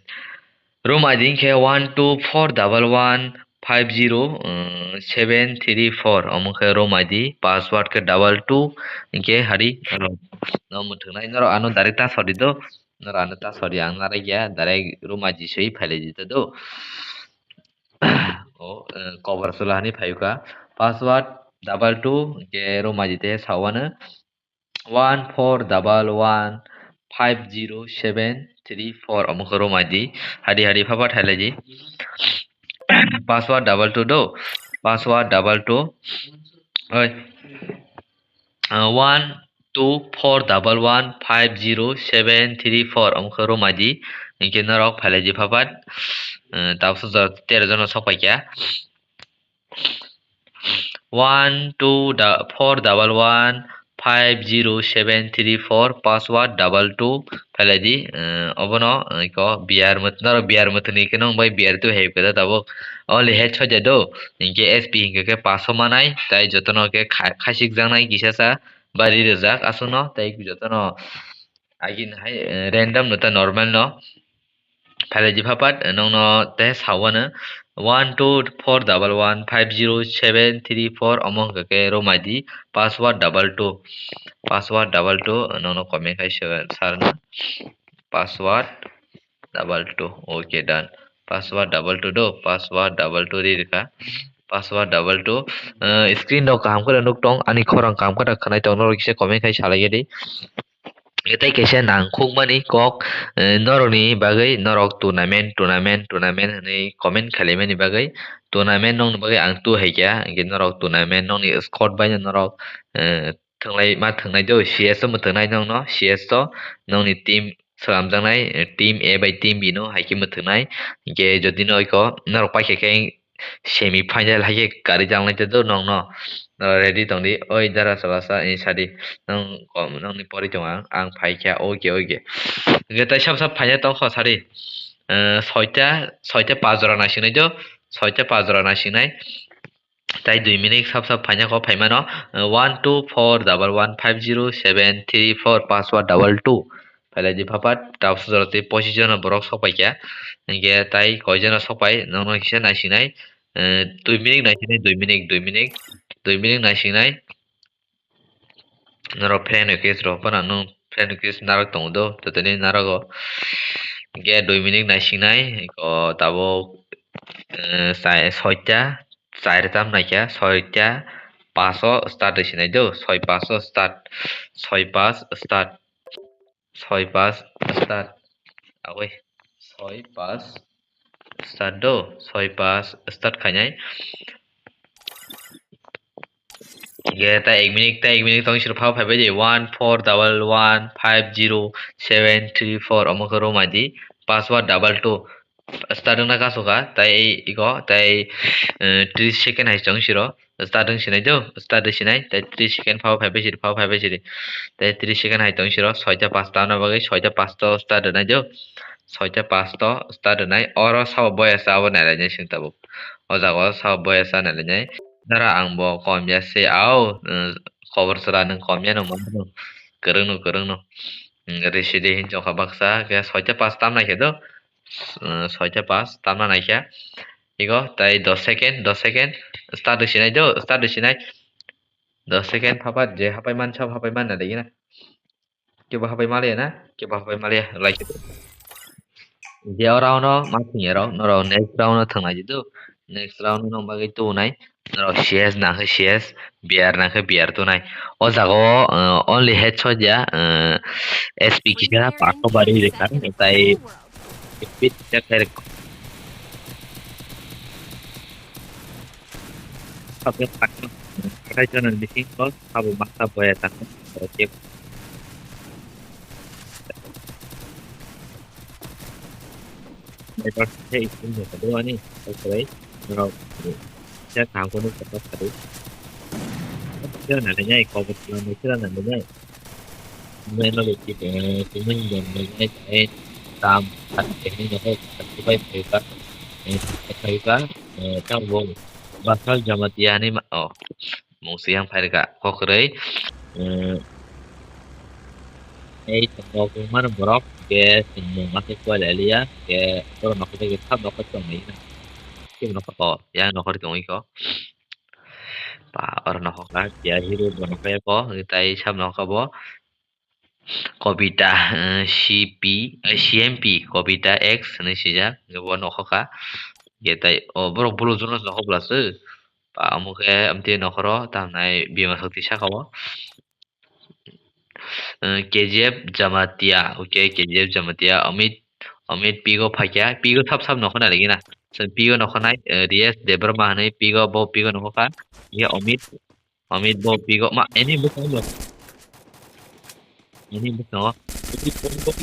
room I D hinkhe one two four double one five zero, eh, seven three four. Omo khe room I D, password khe double two, hinkhe hari, eh, no mwthwngnai. Norok ano direct ta sori do. Nora ano ta sori ang narai ya, direct room aji soi phailai di ta do. O, eh, cover chwla hani phai kha. Password double two, hinkhe room aji te sawano one four double one five zero seven three four, omo khe room aji. Hari hari phapha thailai di. Password double two do. Password double two. Oi. Ah, one two four double one five zero seven three four, omo khe room I D. Hinkhe norok phailai di phapat, ah, tabuk sojak tero jono sok paikha. One two da-, four double one five zero seven three four, password double two, phailai di, ah, obono, ah, iko biyar mwt-, norok biyar mwthwni khe nwng bai biyar tu hai khe da tabuk. Only head soi do, hinkhe S P hinkhe khe paso manai, tai jotono khe kha-, khasik jaknai kisa sa. Bari rijak aswkno, tei jotono agini hai, eh, random no ta normal no. Phailai di phapat, eh, nongno tei sawano one two four double one five zero seven three four, omo hwnkha khe room I D, password double two, password double two, nongno comment khai sa-, sarna. Password double two. Okay, done. Password double two do. Password double two ri rikha. Password double two. Eh, screen rok kaham khe nuk tong. Ani khorang kaham khe khwnai tong. Norok kisa comment khai salai di. Tei kaisa nangkhukmani kok, eh, norokni bagwi norok tournament, tournament, tournament hwnwi comment khailaimani bagwi. Tournament nongni bagwi ang tu hai kha. Hinkhe norok tournament nongni squad baino norok, eh, thwnglai ma thwngnai do, C S o mwthwngnai nongno, C S o nongni team swnamjaknai, eh, team A bai team B no hai khe mwthwngnai. Hinkhe jodi no iko norok paikha khe semi final hai khe kwrwi jaknai te do nongno. Norok ready tongdi, oi dara chwla sa, eh, sadi. Nong kom, nongni pori tongo ang, ang phaikha, okay, okay. Hinkhe tai sab sab phaina tongkho sadi. Eh, soita, soita pas jora naisingnai do, soita pas jora naisingnai. Tai dui minute sab sab phaina kho phaimano, eh, one two four double one five zero seven three four, password double two. Phailai di phapat, tabuk sojak tei pochis jona borok sok paikha. Hinkhe tai koi jona sok pai, nongno kisa naisingnai, eh, dui minute naisingnai, dui minute, dui minute, dui minute naisingnai. Norok friend request rok phano nung friend request narwk tongo do, totoni narwgo. Hinkhe dui minute naisingnai, o tabuk, eh, sai soita, char tam naikha, soita pas o start rwsinai do, soi pas o start, soi pas start, soi pas start, aboi soi pas start do, soi pas start khainai. Ge ta ek minute, ta ek minute tong siro phao phaibai di, one four double one five zero seven three four, omo khe room I D, password double two. Start wngna kasu kha, tai iko, tai, eh, tris second hai tong siro. Start wng sinai do, start wng sinai, tai tris second phao phaibai siri, phao phaibai siri. Tai tris second hai tong siro, soita pas ta wngna bagwi, soita pas to start rwnai do. Soita pas to start rwnai, oro sao boya sa abo nai lainai sing tabuk. O jaga o sao boya sa nai lainai. Dara ang bo kom ya se au, eh, kobor chwla nwng kom ya no mano. Kwrwng no, kwrwng no. Hmm, risi de hin chokha baksa, khe soita pas tam nai khe do. Eh, soita pas tamna naikha. Ego, tai dos second, dos second. Start rwsinai do, start rwsinai. Dos second phapat je hapai man sab hapai man na degi na. Kebo hapai maliya na, kebo hapai maliya, like. Je o round o ma thwngya rok, norok next round o thwngnai di do. Next round o nang bagwi tubunai. Norok C S nangkhe C S, B R nangkhe B R tunai. O jaga o, uh, only headshot ya, uh, S P kisa paso bari rikha, tai speed check hai rikha. Oke, paso. Pakai channel meeting ko, sabo masa boya tang. Oke. Sniper se isin ni sabo ani, oke, norok, ya, kaham kono kata sari. Sira nani nyai, kobor sira nani nyai. Meno le ki, eh, tumui don le nai tai tam, tam te ni no, tam te bai phaika, eh, phaika, eh, tam bo, Basal Jamatia ni ma, oh, mung siyang phaika, kokroi, eh, ei tongmani borok, ke tongmung ake kwlai liya, ke borok nokho tei ke sab nokho tongwi na, sab nokho, oh, yang nokho tongwi ko, ba, oro nokho ka, ya hero bo nokho ya ko, tai sab nokho bo, Kobita, eh, C P, eh, C M P, Kobita X hinwi swijak, bo nokho kha. Hwnkhe tai, o, borok Blue Zone no nokho bwla se. Pa, omo khe amtwi nokhoro, tamo nai Bima Shakti saka o. Eh, K G F Jamatia, okay, K G F Jamatia, Amit, Amit Pigo phaikya, Pigo sab sab nokho nai lagi na. Chwng Pigo nokho nai, eh, Riyas Debbarma hinwi Pigo, bo Pigo nokho kha. Ya Amit, Amit bo Pigo ma, ani bwskango. Ani bwskango. Bini bwskango,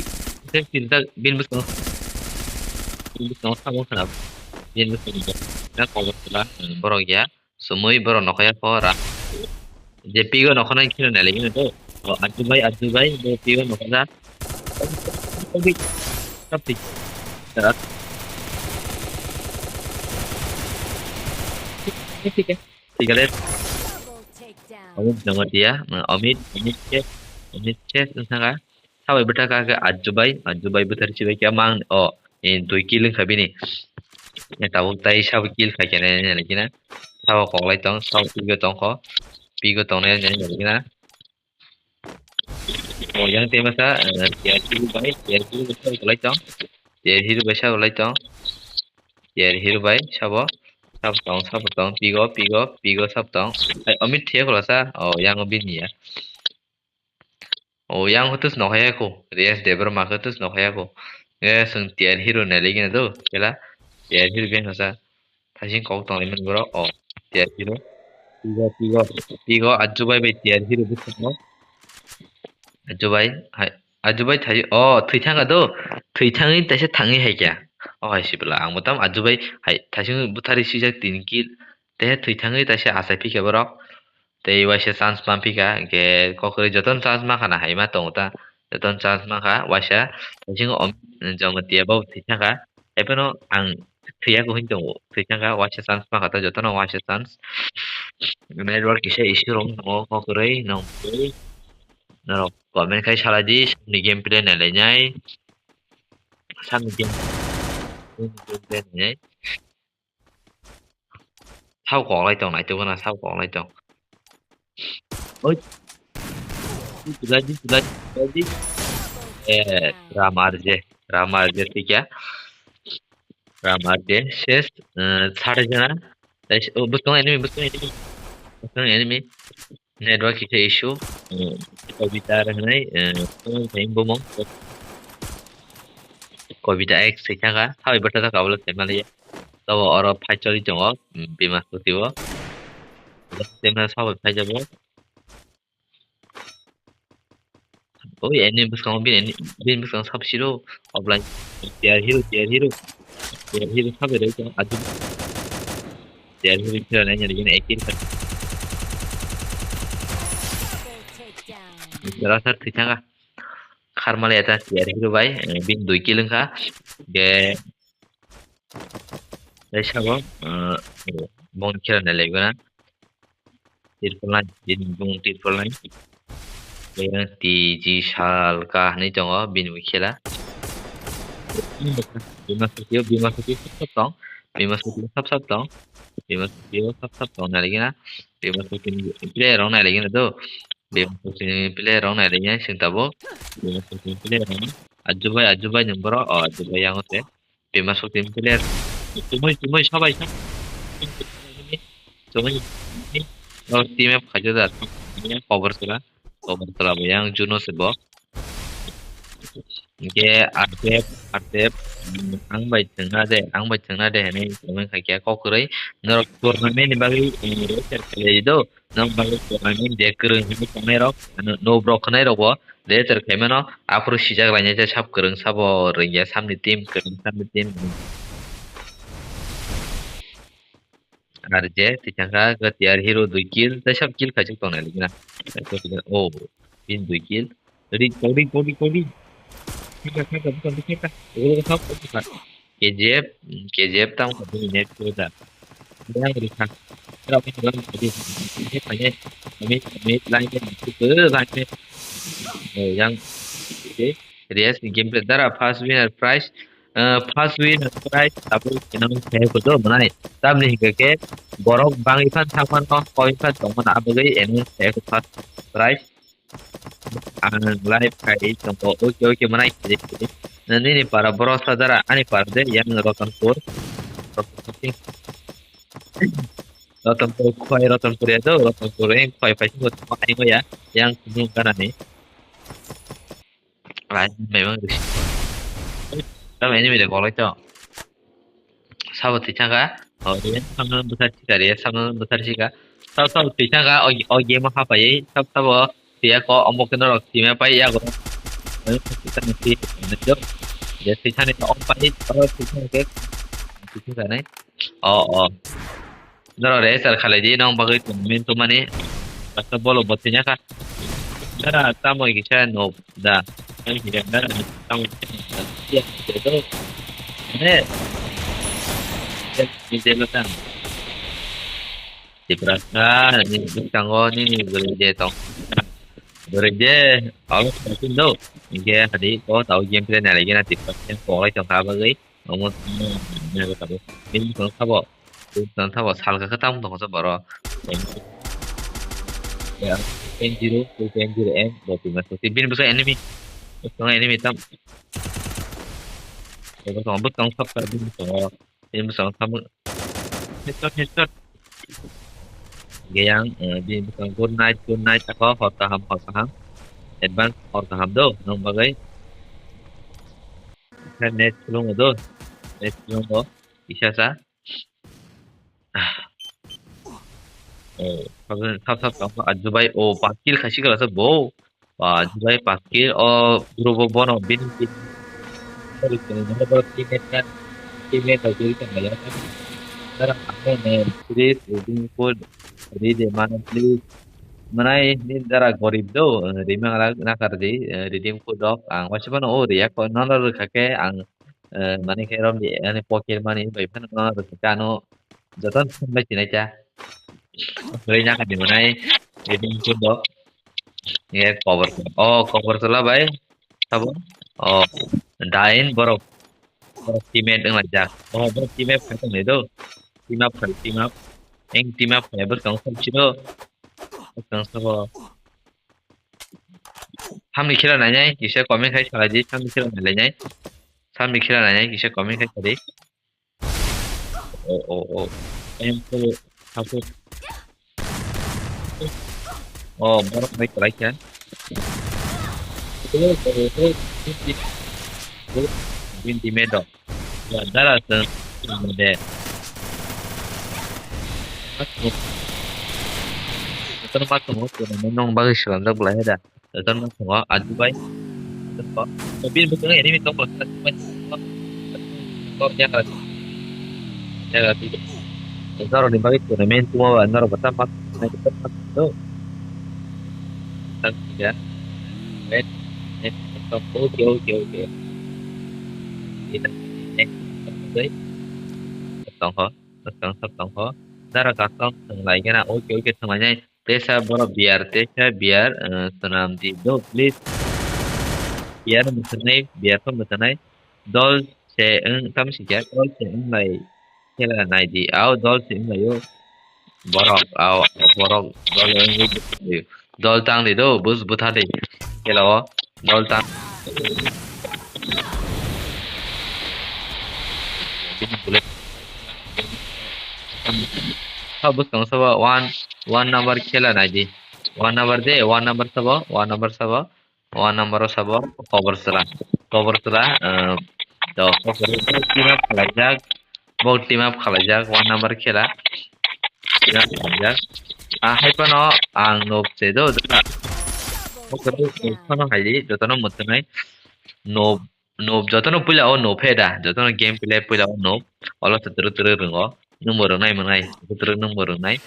bini bwskango. Bini bwskango tamo khna. Bini bwskango. Na kobor sala, borok ya. Sumui borok nokho ya pora. Je Pigo nokho nai khina nai lagi na to. O, Aju bai, Aju bai, bo Pigo nokho na. Tapi, tapi. Tapi, Thik ase. Double takedown. Amit Jamatia, eh, Amit, Amit Chef, Amit Chef wng thangkha. Sabai bwtha kha khe Ajubai, Ajubai bwthar chibai khe mang, o, eh, dui kill wngkha bini. Eh, tabuk tai sabo kill khai khe nai nai khe na. Sabo koklai tong, sabo pigo tongkho, pigo tongnai nai nai khe na. O yang te masa, eh, T R Hero bai, T R Hero bai sabo lai tong. T R Hero bai sabo lai tong. T R Hero bai sabo. Sabo tong, sabo tong, pigo, pigo, pigo sabo tong. Ai, Amit thia kola sa. O yang o bini ya. O yang o tus nokhaya ko. Riyas Debbarma ko tus nokhaya ko. Eh, sung T R Hero nai lagi na do. Kela. T R Hero ben sa. Thasing kok tonglaimani borok, o, T R Hero. Pigo, pigo, pigo, Ajubai bai T R Hero bwskango. Ajubai, hai, Ajubai thai, o, thwi thangkha do, thwi thangwi taisa thangwi hai kya. O hai sibla, ang bo tam Ajubai, hai, thasing bwthari swijak tin kill, tei thwi thangwi taisa achai phikha borok. Tei waisa chance manphikha, hwnkhe kokrwi jotono chance mankha na hai ma tongo ta. Jotono chance mankha, waisa, thasing om, Jamatia bo thwi thangkha. Haiphano ang thwiya ko hwn tongo. Thwi thangkha, waisa chance mankha ta, jotono waisa chance. Network kisa issue rok tongo, kokrwi nong twi. Norok comment khai salai di, samni gameplay nai lai nai. Samni game, gameplay nai nai. Sao kok lai tong, nai tong na sao kok lai tong. Oi. Di tulai, di tulai, di tulai, di. Eh, Ram R J, Ram R J thik ya. Ram R J, ses, eh, sare jana. Tei se, oh, bwskango enemy, bwskango enemy. Bwskango enemy. Network kisa issue. Eh, Kobita hinwi, eh, bumung. Kobita X thwi thangkha. Sabai bwtha thangkha, abo le thwi maliya. Tobo oro fight choli tongo, mm, Bima Shakti o. Temna sabai fight jabo. Oi, ani bwskango bini, ani, bini bwskango sab siro. Offline. T R Hero, T R Hero. T R Hero sabai roi tongo. Aju. T R Hero kira nai nai gini ekir. Double takedown. Rasa thwi thangkha. Kharmali eta T R Hero bai, eh, bini dui kill wngkha. Ge, tei sabo, eh, bong kira nai laigo na. Triple nine, bini bong triple nine. Ge, T G Salka hinwi tongo, bini bo khela. Bima Sotio, Bima Sotio sab sab tong. Bima Sotio sab sab tong. Bima Sotio sab sab tong nai lagi na. Bima Sotio player rok nai lagi na do. Bima Shakti ni player rok nai rwya sing tabuk. Bima Shakti ni player rok. Ajubai, Ajubai ni borok. Oh, Ajubai yang se. Bima Shakti ni player. Tumui, tumui, sabai sa. Tumui. Oh, team up khaja da. Yang cover sila. Cover sila bo yang Juno se bo. Hingke R T F, R T F, mm, ang bai chwngna de, ang bai chwngna de hinui comment khaikhe kok kwrwi. Norok tournament ni bagwi, mm, register khlai do. Nokbar tournament je kwrwng hinwi tongnai rok, ano, no borok khwnai rok bo register khaimano, aphuru sijak lainai je sab kwrwng sabo rwngya, samni team kwrwng, samni team. Ar je twi thangkha, Gatiyar hero dui kill, tei sab kill khaijak tongnai lwgwna. Oh, team dui kill. Ri, kori, kori, kori. Thaka, thaka, bukan, thaka. Ulo, thaka, thaka. K G F, mm, K G F tam ko bini net ko da. Yang ri kha. Ra ko ran ko di. Ini pa net. Ini, ini line net ko line net. Eh, yang, okay. React ni gameplay dara first winner prize. Eh, first winner prize abo announce khe ko do manai. Tamni hingke ke borok bangwi phan thangman no koi phan tongmani abagwi announce khe ko first prize. Ang live khai tongo. Oke, oke, manai kiri kiri. Nini para boro sadara ani para de yang Rotonpur. Rotonpur khoi Rotonpur ya do Rotonpur yang khoi pai sing ko ai ya yang sing kana ni. Lai memang ris. Tam ini bile kolai to. Sabo twi thangkha. O, react samno bwthar sikha, react samno bwthar sikha. Sabo, sabo twi thangkha, o, o game o hapai. Sabo, sabo twi ako, omo khe norok team pai yago. Twi thangkha, twi thangkha. Je twi thangkha, o pai, o twi thangkha. Twi thangkha nai. O, o. Norok re sar khalai di, nong bagwi tong min tumani. Basta bolo bo twi thangkha. Dara tamo kisa no. Da. Ang kira da, ang kira da. Iya, iya, do. Ne. Iya, iya, lo tang. Tiprasa, ni bwskango nini bwrwi je tong. Bwrwi je, alo sakin do. Hingke hadi ko tau game play nai lagi na Tiprasa yang kolai tong kha bagwi. Omo, ne, ne, ne, ne, ne, ne, ne, ne, Tang thabo salka khe tamo tongkha borok. Ten zero, ten zero M, bo twi mas twi. Bini bwskango enemy. Bwskango enemy tam. Bwskango, bwskango sab sab bini bwskango. Bini bwskango tamo. Headshot, headshot. Geyang, eh, bini bwskango good night, good night. Ako hor kaham, hor kaham. Advance hor kaham do, nong bagwi. Net sulung do. Net sulung do. Kisa sa. Oh, thap thap thap thap thap, ah, Jubai, oh, paskil khaisi kala sa bo. Ah, Jubai paskil, oh, group o bono bini team. Sorry, sorry, sorry, sorry, teammate kan, teammate rok jori tong lai ya. Dara, amo ne, please, redeem code, redeem mana, please. Manai, ni dara gorib do, redeem mana, nakar di, redeem code rok, ang waisa mano, oh, riya ko, nono rwkha khe, ang, eh, mani khe rom di, ani pocket money bai phano, nono rwkha khe, ano, joto thum bai sinai cha. Rina kadi manai, ini kudo. Ye cover. Oh, cover sala bai. Sabo. Oh, dain borok. Borok teammate wng laijak. Oh, borok team up khai tong do. Team up khai, team up. Eng team up khai, borok tong sab siro. Borok tong sabo. Samni khela nainai, kisa comment khai salai di, samni khela nainai. Samni khela nainai, kisa comment khai salai di. Oh, oh, oh. Em, oh, aku. Oh, borok bai kwlai kha. Oh, oh, oh, oh, oh, oh, oh, oh, oh, oh. Ya, dara, sen, sen, de. Aku. Sen, aku, aku, nong bagwi swnamjak belai da. Jotono tongo, ajubai. Bini bwskango enemy tongo, ajubai. Tongo, yagra. Yagra twi. Norokni bagwi tournament tongma ba, norok bwsa ma, ma, ma, ma, ma, ma. Tang ya. Wait. Next, next, okay, okay, okay. Next, next, okay. Tongkho, tong, tong, tongkho. Dara custom thwnglai gana, okay, okay, thwnglai nai. Tesa borok beer, tesa beer, eh, swnam di do, please. Beer mwthangwi, beer khe mwthangwi. Dol se wng, tamo sikya, dol se wng lai khela nai di. Au dol se wng lai o. Borok, au, borok, dol wngwi dol tang di do, bus butha di. Khela o, dol tang. Bini bullet. Sabo bwskang sabo one, one number khela nai di. One number de, one number sabo, one number sabo, one number o sabo, cover sela. Cover sela, eh, to, cover team up khalaijak, bo team up khalaijak, one number khela. Team up khalaijak. Ah, hai phano ang noob se do, jora. Cover phano hai di, jotono mwthangwi noob. Noob, jotono puila o noob he da, jotono game play puila o noob, olo se twrwk twrwk rwngo, nwngbo rwngnai mwnai, twrwk nwngbo rwngnai.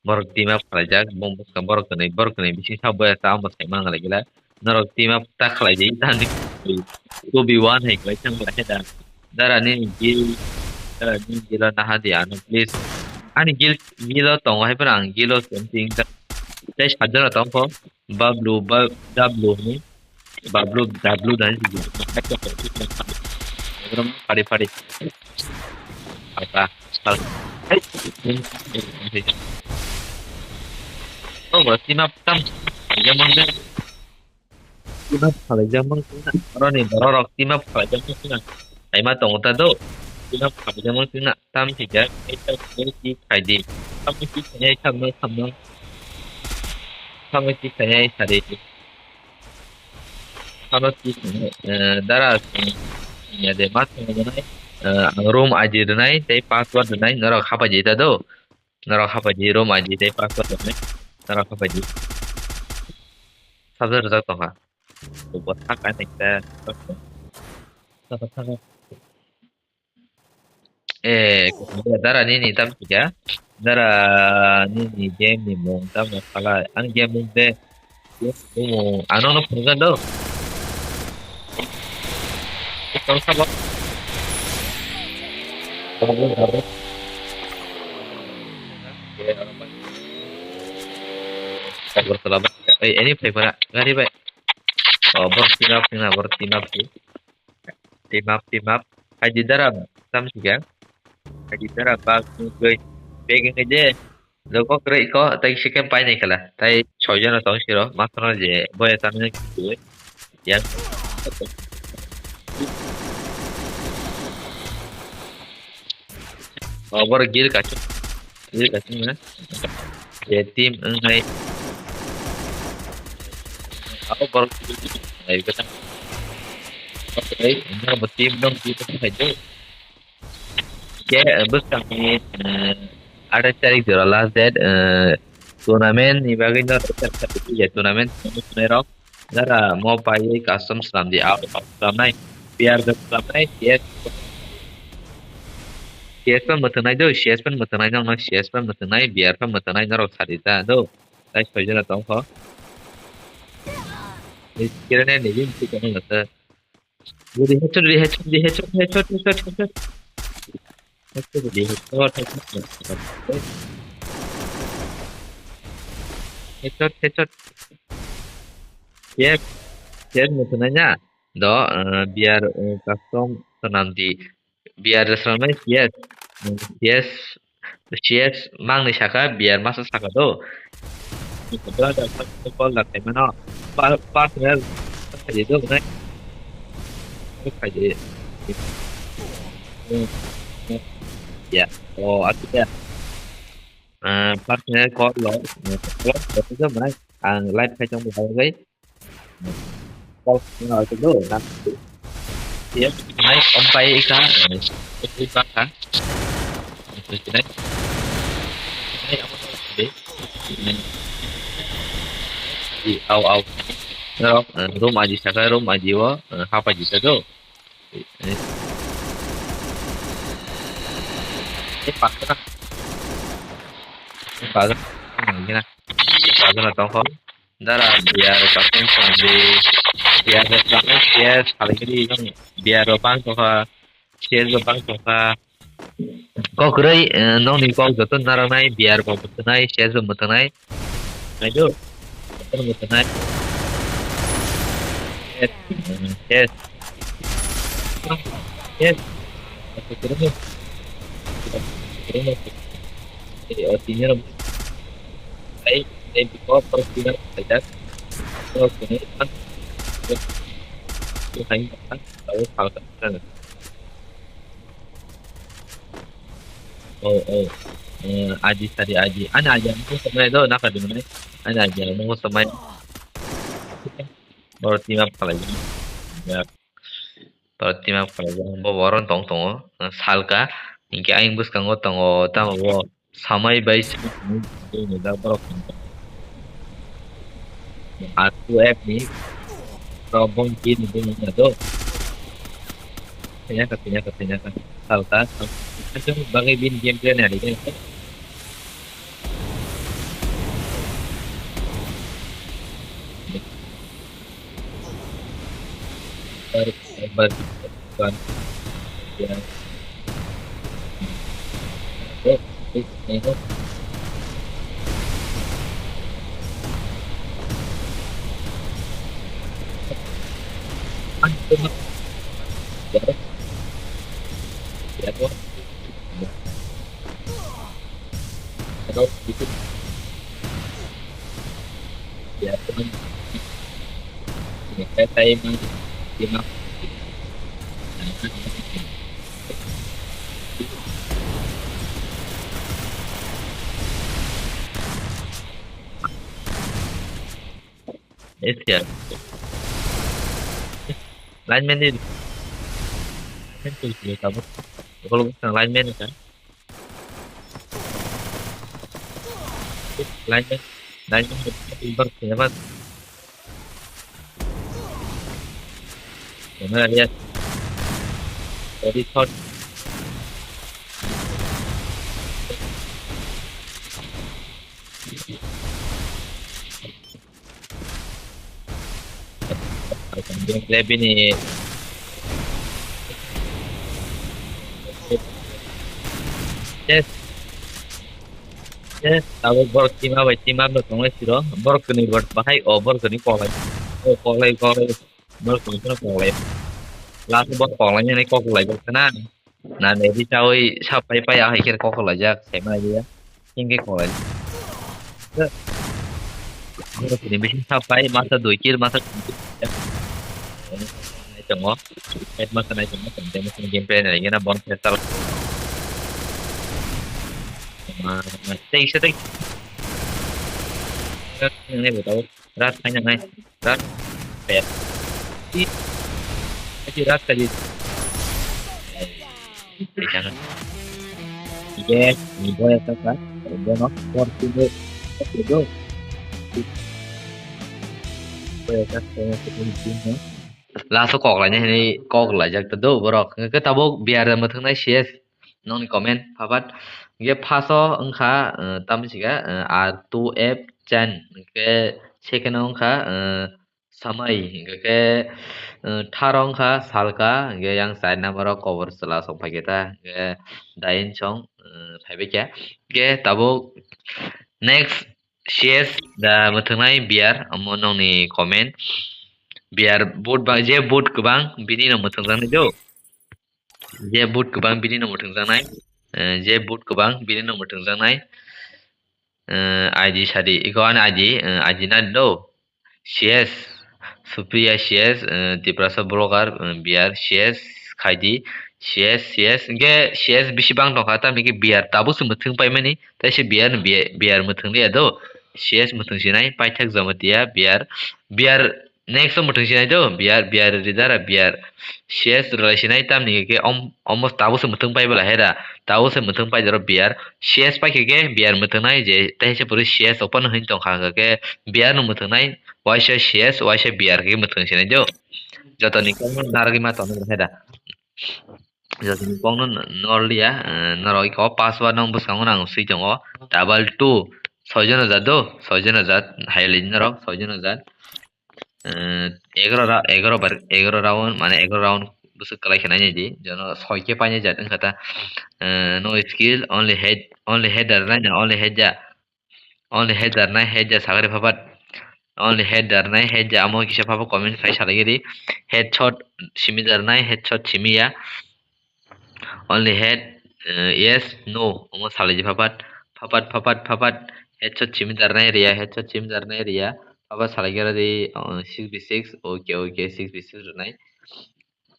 Borok team up khlaijak, bong bwskang borok kwnwi, borok kwnwi bising sa boya ta amo sai mangala gila. Norok team up ta khlaijak, tani two v one hai khlai thang lai da. Dara nini guild, dara nini guild o naha di ano please. Ani guild, guild o tongo hai phano ang guild o something ta. Tei sajora tongkho, Bablu, ba-, Dablu ni. Bablu, Dablu dan si. Pari, pari. Apa? Oh, berarti map tam. Yang mana? Team up khlaijak mang sina. Oro ni borok rok team up khlaijak mang sina. Kaima tongo ta do. Team up khlaijak mang sina. Tam sijak. Ai ta ki khai di. Tam ki khai ai tham no tham no. Tam ki khai ai sari. Tam ki khai ai, eh, dara, eh, ya de mas no nai. Eh, ang room I D rwnai tei password rwnai norok hapai di ta do. Norok hapai di room I D tei password rwnai. Norok hapai di. Sabjak rwjak tongkha. Bo thak ani khe. Thaka, thaka. Eh, dara nini tam sika. Dara nini game ni mung tam no phala. Ani game mung de. Omo, ano no phunukjak do. Tong sabo. Agartala bai. Eh, ani phai para gari bai. Oh, bor team up, team up, bor team up. Team up, team up. Hai di dara tam sika. Hai di dara bag nugui. Bag ngai de. Logo kwrwi kho, tei second painai khala. Tei soi jona tong siro, master no je boya tamni khe. Yang. Oh, bor gil kachu. Gil kachu na. Je team wngnai. Abo bor ai kata. Okay, ini abo team dong, team dong hai je. Ke, eh, bwskangni, eh, athais tarik jora last date, eh, tournament ni bagwi no tournament rok jara mo paiwi custom slam di, out of slamnai, player rok slamnai, C S, C S pa mwthwngnai do, C S pa mwthwngnai, nokno C S pa mwthwngnai, B R pa mwthwngnai, norok sadi ta do, tai soi jora tongkho. Ni kirene ni bin ti kono nasa. Ready, headshot, ready, headshot, ready, headshot, headshot, headshot, headshot. Headshot, ready, headshot, headshot. Headshot, headshot. Yes, yes, mutunanya. Do, eh, biar, eh, custom senam di. B R rwsrangmani C S, C S, C S mangni saka, B R masa saka do. Brother, first of all, la kaimano. Pa-, personal, khaidi do, nai. Khaidi. Ya, oh, aku ya. Eh, personal call lo. Call lo, itu mana? Ang live khai tong, bai, bai. Kok no itu do na. Dia mai ompai ka. Itu ka ka. Itu sini. Mai apa tadi? Di au au. Rok, eh, room aji saka, room aji wo, eh, hapa ji sado. Eh. Eh, pakra. Eh, pakra. Pakra tongkho. Dara, biar custom sandi, biar rok tangwi C S salgiri nang, biar rok bang tongkha, C S rok bang tongkha. Kok kwrwi, eh, nokni kok joto narwknai, biar bo mwthwnai, C S bo mwthwnai. Naidu, joto mwthwnai. C S, eh, C S. C S. Oke, kwrwngwi. Kwrwngwi. Eh, oh, senior. Ai, ai, before, first year, like that. Oke, ini kan. Ini kan, kan, tahu hal kan. Oh, oh. Eh, aji tadi aji. Ani aji, aku sama itu, nak ada mana? Ani aji, aku sama. Baru team up kalau ini. Ya. Baru team up kalau ini. Bo, baru tong tongo. Eh, salka. Hingke aing bwskango tongo, tamo bo. Samai bai sini da borok. Aku ek ni robong ki ni ni na do. Tanya ka, tanya ka, tanya ka. Salka, salka. Itu bagai bin game plan ya, ini. Yes, yes. Lineman di. Lineman tu dia tabuk. Kalau bukan lineman kan. Lineman, lineman berubah kenapa? Mana lihat? Jadi shot. Bini yes. Yes, tabuk borok team up bai team up no tonglai siro. Borok kwnwi borok bahai o borok kwnwi koklai. O koklai koklai. Borok kwnwi koklai. Last borok koklai nani koklai borok na. Na ne di chawi sapai pai ahai khe koklai jak sai ma ya. Hingke koklai. Borok kwnwi bisin sapai masa dui kill masa. Nai tongo. Head masa nai tongo. Tong temo gameplay nai gena bon pesal. Tei se tei. Nang ne botao. Rat khai nang nai. Rat. Pet. Ti. Ti rat khai. Yes, ni boy ata ka. Bono por tu do. Tu do. Boy ata ka. Laso kok lai nai hini kok lai jak ta do borok. Ke tabuk biar mwthang nai C S. Nongni comment phapat. Hingke first o wngkha, eh, tamo sika, eh, R two F ten. Hingke second o wngkha, eh, Samai. Hingke, eh, third o wngkha Salka. Hingke yang side number o kobor chwla song phaikhe ta. Hingke dain song, eh, phaibaikha. Hingke tabuk next C S da mwthwngnai biar, omo nongni comment. Biar boot ba, je boot kwbang bini no mwthwngjaknai do. Je boot kwbang bini no mwthwngjaknai. Eh, je boot kwbang bini no mwthwngjaknai. Eh, I D sadi, iko ani I D, eh, I D na do. C S, Supriya C S, eh, Tiprasa blogger, eh, biar C S khaidi, C S, C S, hingke C S bisi bang tongkha, tamni hingke biar tabuk se mwthwng paimani, tai se biar, biar, biar mwthwng liya do, C S mwthwng sinai, paithak Jamatia, biar, biar, next o mwthwng sinai do, biar, biar ridara, biar, C S rwlai sinai, tamni hingke om-, omo tabuk se mwthwng pai bwla hera, tabuk se mwthwng pai doro biar, C S paikhe khe biar mwthwngnai je, tai se puri C S open hin tongkha hwnkhe biar no mwthwngnai, waisa C S, waisa biar khe mwthwng sinai do. Jotoni kokno narwgwi ma tonwi rw khe da. Jotoni kokno norliya, eh, norok iko password no bwskango nang swi tongo. Double two, soijon hajar do, soijon hajar, hai lai norok, soijon hajar. Eh, egaroh ra-, egaroh bar, egaroh round, mane egaroh round bwswk kwlai khe nainai di, jono soi khe painai jat wngkha ta. Eh, no skill, only head, only header nai na, only head ja. Only header nai, head ja sagari phapat. Only header nai, head ja amo kisa phapat comment khai salai giri. Headshot simi dar nai, headshot simi ya. Only head, eh, yes, no, omo salai di phapat. Phapat, phapat, phapat. Headshot simi dar nai riya, headshot simi dar nai riya. Phapat salai giri di, oh, six v six, okay, okay, six v six rwnai.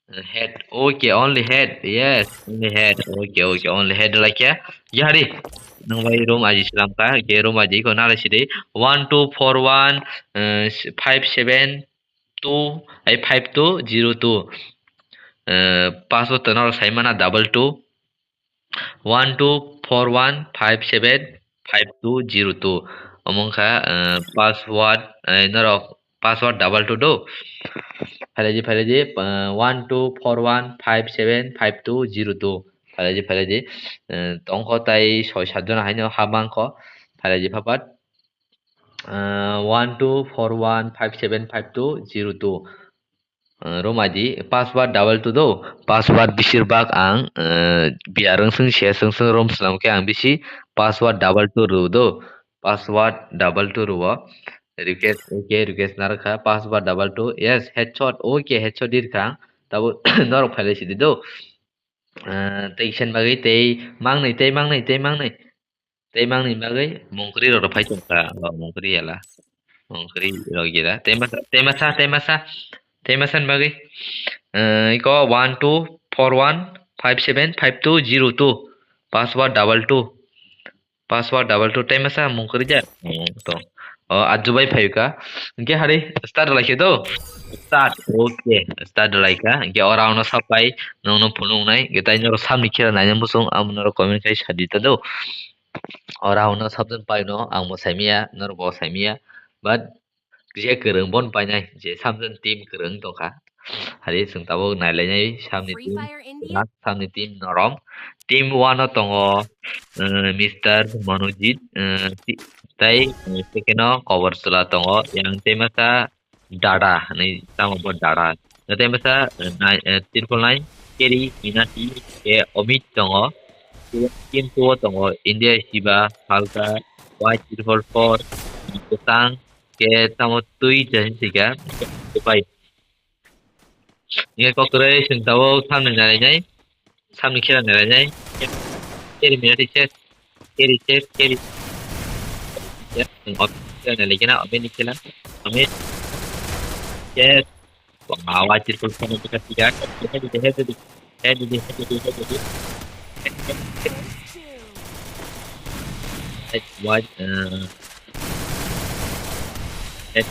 Head. Okay, only head. Yes, only head. Okay, okay, only head like ya. Yari. Nang bai room aji silam ka. Ke room aji ko nala sidi. One two four one, eh, five seven two, ai, five two zero two. Eh, password to nala sai mana double two. One two four one five seven five two zero two. Omo wngkha, eh, password, eh, norok password double two do. Phailaidi, phailaidi, eh, one two four one five seven five two zero two. Phailaidi, phailaidi, eh, tongkho tai soi sat jona haino hapmangkho. Phailaidi phapat, eh, one two four one five seven five two zero two. Ah, room I D password double two do. Password bisir bak ang, ah, biar wng sung se sung sung room slam khe ang bisi password double two ru do. Password double two ru o. Request, okay, request narwkha. Password double two. Yes, headshot. Okay, headshot dirkha. Tabo norok phailai sidi do. Ah, tei kisen bagwi tei mangnai, tei mangnai, tei mangnai. Tei mangni bagwi mungkwrwi rok phai tongkha, o mungkwrwi yala. Mungkwrwi rok gira. Tei masa, tei masa, tei masa. Tei masa ni bagwi. Eh, iko one two four one five seven five two zero two. Password double two. Password double two. Tei masa mungkwrwi ja. Hmm, to. O, ajubai phaika. Hingke hari start lai khe do. Start. Okay. Start lai kha. Hingke ora ono sapai. Nongno phunuk nai. Hingke tai noro samni khera nai musung. Amo noro comment khai sadi ta do. Ora hwnno sabjwk paino ang bo saimaya, norok bo saimaya, but kisa kwrwng bono painai, je sabjwk team kwrwng tongkha. Hari chwng tabuk nailainai samni Free team, Fire India. Samni team norom. Team one o tongo, eh, Mister Monojit, eh, ti-, tei, eh, second o Kobor Chwla tongo, yang tei masa Dada hinwi tamo bo Dada. Tei masa, eh, nai-, eh, triple nine, Kerry, Minati, tei Omit tongo. Team two o tongo India Shiba, Halka, White triple four, Kwchang, khe tamo twi je hinwi sika, Dubai. Nge kokroi sing tabo thamni narainai. Samni khela narainai. Keri minati chest. Keri chest, keri. Ya, ang op khela naraikena, omen ni khela. Omen. Chest. Wah, wajir kul sana kita tidak. Kita di head di. Head di, head di, head di. Head wide, eh, head.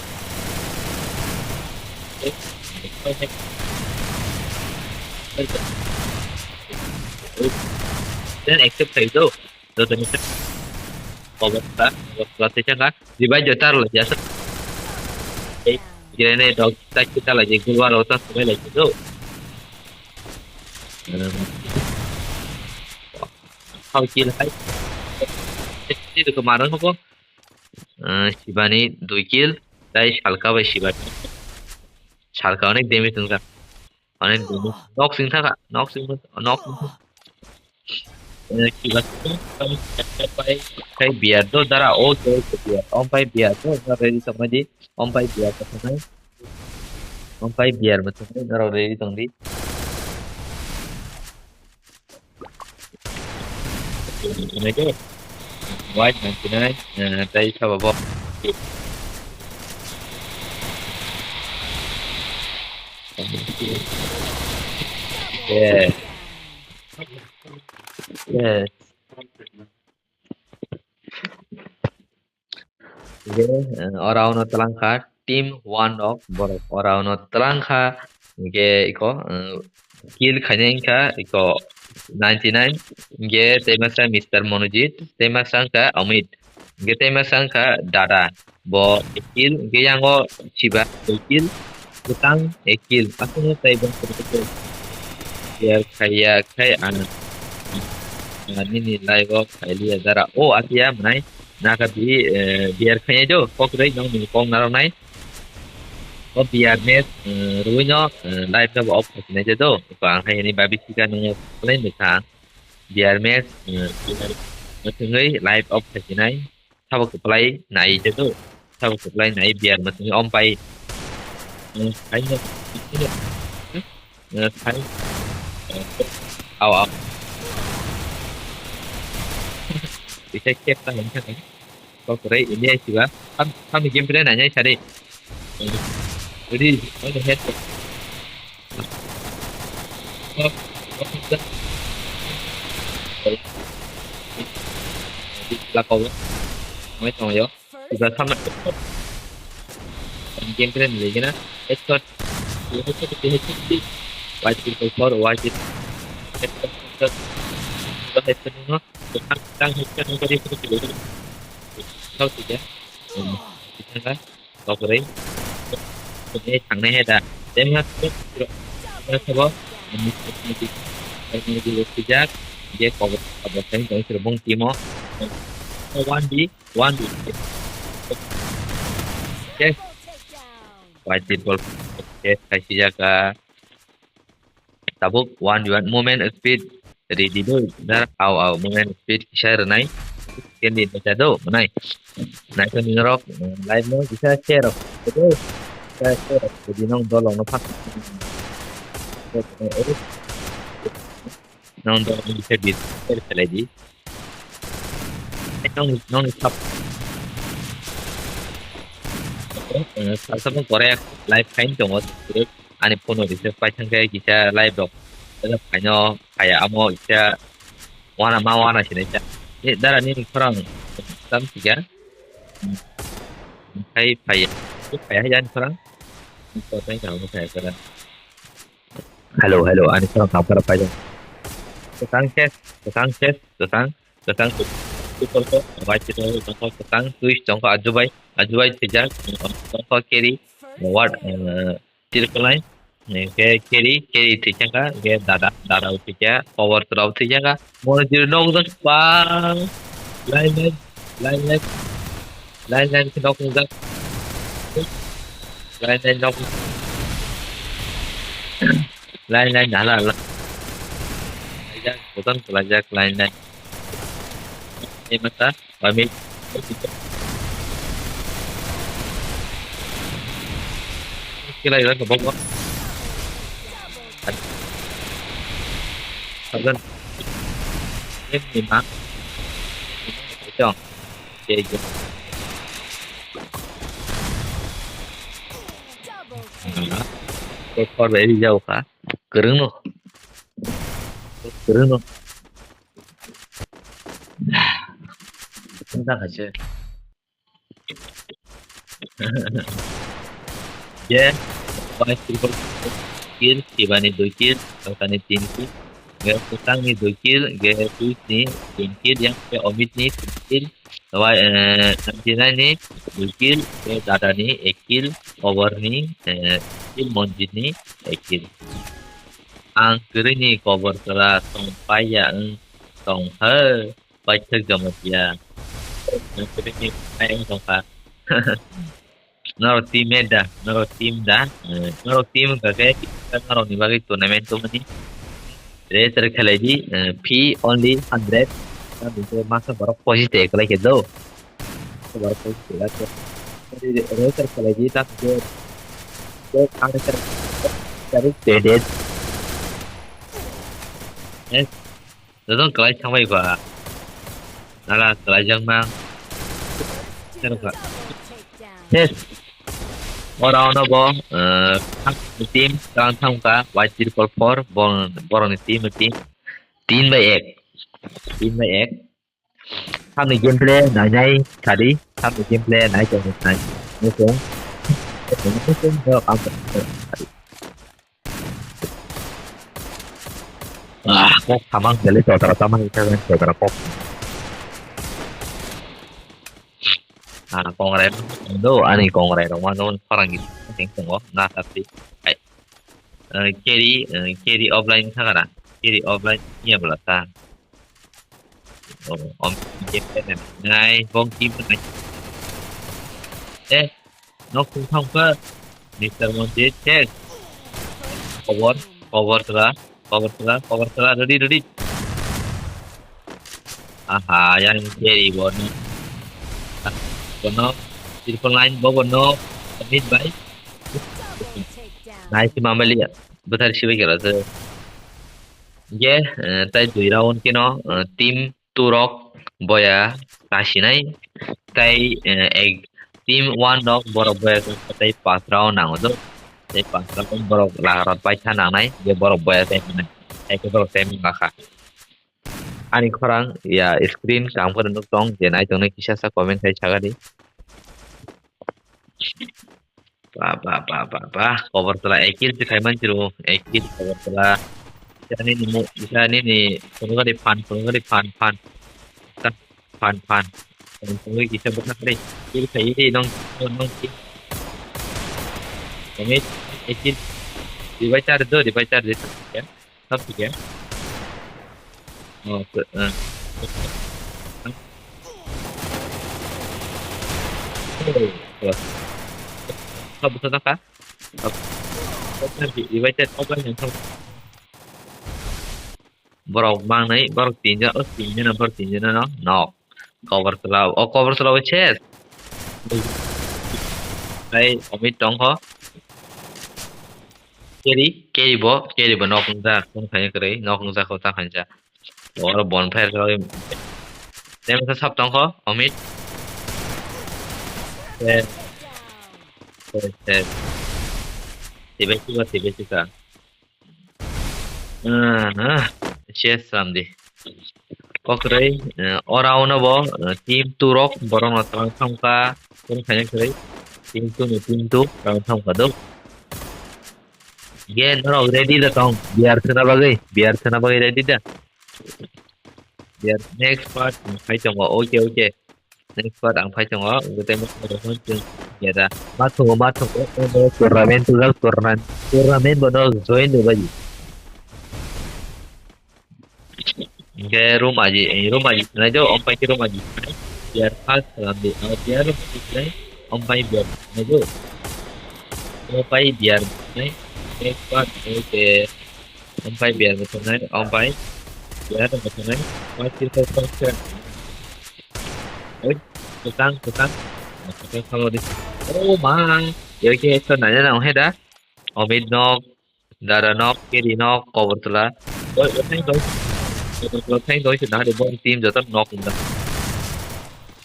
Dan accept kaido. Jotoni khe kobor kha, kobor kha tei chakha. Revive jota rw lai jasa. Tei grenade rok ta kita lai je gulwa rok ta subai lai je do. How kill hai. Tei ko marang ko. Eh, Shibani dui kill, tei Salka bai Shibani. Salka onek damage wngkha. Onek damage. Nok sing thaka, nok sing, nok sing thaka. Eh, Shiba sing thaka, bai, tei biar do dara, o, o, o, biar. Om pai biar do, na ready tongmani. Om pai biar do tongmani. Om pai biar mo tongmani, norok ready tongdi. White ninety nine, eh, tei sabo bo. Yes. Yes. Hingke, eh, ora ono twlang kha team one rok borok, ora ono twlang kha, hingke iko, eh, kill khainai wngkha iko ninety nine, hingke tei masa Mister Monojit, tei masa wngkha Amit, hingke tei masa wngkha Dada, bo kill, hingke yango Shiba dui kill, Bwtang ekil, aswkno tei bwswk share khaiya khai ang, ah, nini live o khailiya dara. O atia mwnai, naka di, eh, biar khaiya do, kok rei nong nini kok narok nai. O biar match, eh, rwino, eh, live no off khasinai je do. Ko ang hai hini babi sika nung play ni kha. Biar match, eh, biar match wngwi live off khasinai. Sabo kwplai nai je do. Sabo kwplai nai biar matwng om pai. Hmm, hai no. Eh, hai. Au, au. Bisa cek ta hingka kan. Kok rai ini ai siwa. Ham, ham game play nanya sari. Ready, on the head. Lako. Mai tong yo. Iba sama. Game plan lagi na. Headshot. Headshot, headshot. Wajib ko for wajib. Headshot, headshot. Iba headshot no. Tang, tang headshot no kari ko. Kau tiga. Kita kan. Kok rei. Kok rei thangnai hai da. Tei ma sabo. Tei ma sabo. Ani sabo. Ani sabo sijak. Je kok kok tei tong sir bong timo. One D, one D. Yes. White triple test khai sijak, ah, tabuk one v one movement speed ready do, dar au au movement speed kisa rwnai. Kendi bacha do, nai. Nai to ni rok, eh, live no kisa share rok do. Kisa share rok di nong dolong no phak. Nong dolong kisa di share khlai di. Nong, nong sap. Eh, sap sap kore live khain tongo. Ani phone o recharge pai thangkhe kisa live rok. Khaino khaya amo kisa wana ma wana sinai sa. Eh, dara nini khorang tam siga. Khai phaya. Khai phaya hai ani khorang. Ko tang ka mo khai khorang. Hello, hello, ani khorang kam khorang phai. Kwchang ses, kwchang ses, kwchang, kwchang, kwchang, white twi tongkho, kwchang twi tongkho, ajubai, ajubai thwijak, tongkho carry, what, eh, triple line, eh, ke carry, carry thwijak, ke dada, dada thwijak, power trap thwijak, monojir nok jak bang, line line, line line, line line ke nok jak, line line nok, line line hala hala, line line, bukan kelajak line line. Ini mata, kami. Kira kira ke bawah. Sagan. Ini lima. Itu. Oke, gitu. Nah, kok kor beri jauh kah? Kering loh. Kering loh. Tentang aja. Je, Vice Triple kill, Shivani dui kill, Sotani tin kill, ge Kusangni dui kill, ge Tuisni tin kill, yang ke Omitni tin kill, Wai, eh, Sanjinani dui kill, ge Dadani ek kill, Koborni, eh, kill, Monjitni ek kill. Ang kwrwini kobor kwra tong paiya wng tong he. Paithak Jamatia. Nang kwrwini ayang tongkha. Norok team mate da, norok team da, eh, norok team wngkha khe norokni bagwi tournament tongmani. Register khlai di, eh, fee only hundred. Tamo khe masa borok pochis de kwlai khe do. Borok pochis de khe. Register khlai di, tamo khe, khe ang khe, khe, khe, eh, Joto kwlai thangbai ba. Nala kwlaijakma. Yes. O round o bo, eh, team, tang thangkha, White Triple Four, bor-, borokni team, team. Tin bai ek. Tin bai ek. Tamni gameplay nai nai sadi, tamni gameplay nai tong nai. Nukung. Nukung, nukung, nukung, nukung. Ah, kok samang jali totara samang ita kan totara kok. Ah, kongrai do ani kongrai rok mano parang gitu sing tongo na tapi. Ai. Eh, carry, eh, carry offline thagara. Carry offline iya belasa. Oh, om, nai, bong kim nai. Eh, nok thung thong pa. Mister Monjit, check. Cover, cover tela, cover tela, cover tela, ready, ready. Aha, yang carry bono. Bono, triple line, bo bono, mid by. Nice, mamali, buthar sibai kela se. Ye, eh, tai dui round kino, eh, team two rok boya kasinai, tai, eh, ek, team one rok borok boya kasinai, tai pas round nango do. Tai pas round borok lagarot paisa nangnai, je borok boya tai manai, tai khe borok tai mangakha. Ani khorang ya screen kaham kheno nuk tong, je nai tongnai kisa sa comment khai sagadi. Ba, ba, ba, ba, ba. Kobor tela ekil se khai manchiro, ekil kobor tela. Isa nini mo, isa nini, kono gari fan, kono gari fan, fan. Fan, fan. Fan, fan, kisa bukna kare. Kil khai, nong, nong, nong, kil. Kami, ekil. Revive char do, revive char do. Ya. Sab thik hai? Oh, to, uh, oh, oh. Sab busa taka. Sab. Sab revive ta offline yang sab. Borok mangnai, borok tinjon, oh, tinjon, borok tinjon no, nok. Cover sela, oh, cover sela, oh, chest. Hai, Omit tongkho. Carry, carry bo, carry bo nok wngjak, tong thani kwrwi, nok wngjak kho ta khansa. Oro bonfire roi. Tem sa sap tongkho, Omit. Yes. Yes, yes. Tibai tiba, tibai tiba. Ah, ah. Chest samdi. Kokroi, eh, ora ono bo, eh, team two rok, borok no tang thangkha, tong thani kwrwi. Team two ni team two, tang thangkha do. Ge, norok ready da tong, beer thwna bagwi, beer thwna bagwi ready da. Beer, next part, khai tongo, okay, okay. Next part ang phai tongo, wngkhe tei mokol rok phano chwng ya da. Ma thungo, ma thungo, o, o, tournament, total tournament, tournament bono join rwbaidi. Hingke room aji, eh, room aji nai do, ompai khe room aji. Beer first round di, ah, beer room aji nai, ompai beer nai do. Ompai beer nai, next part, eh, Ompai beer bo tongnai, ompai beer bo tongnai. Oi, kwchang, kwchang. Kwchang khamodi. Oh ma, yoi khe ekta naina nang he da. Omit nok, Dara nok, Kiri nok, Kobortla. Oi, oi, thank you. Kobortla, thank you. Nahari bon team joto nok unda.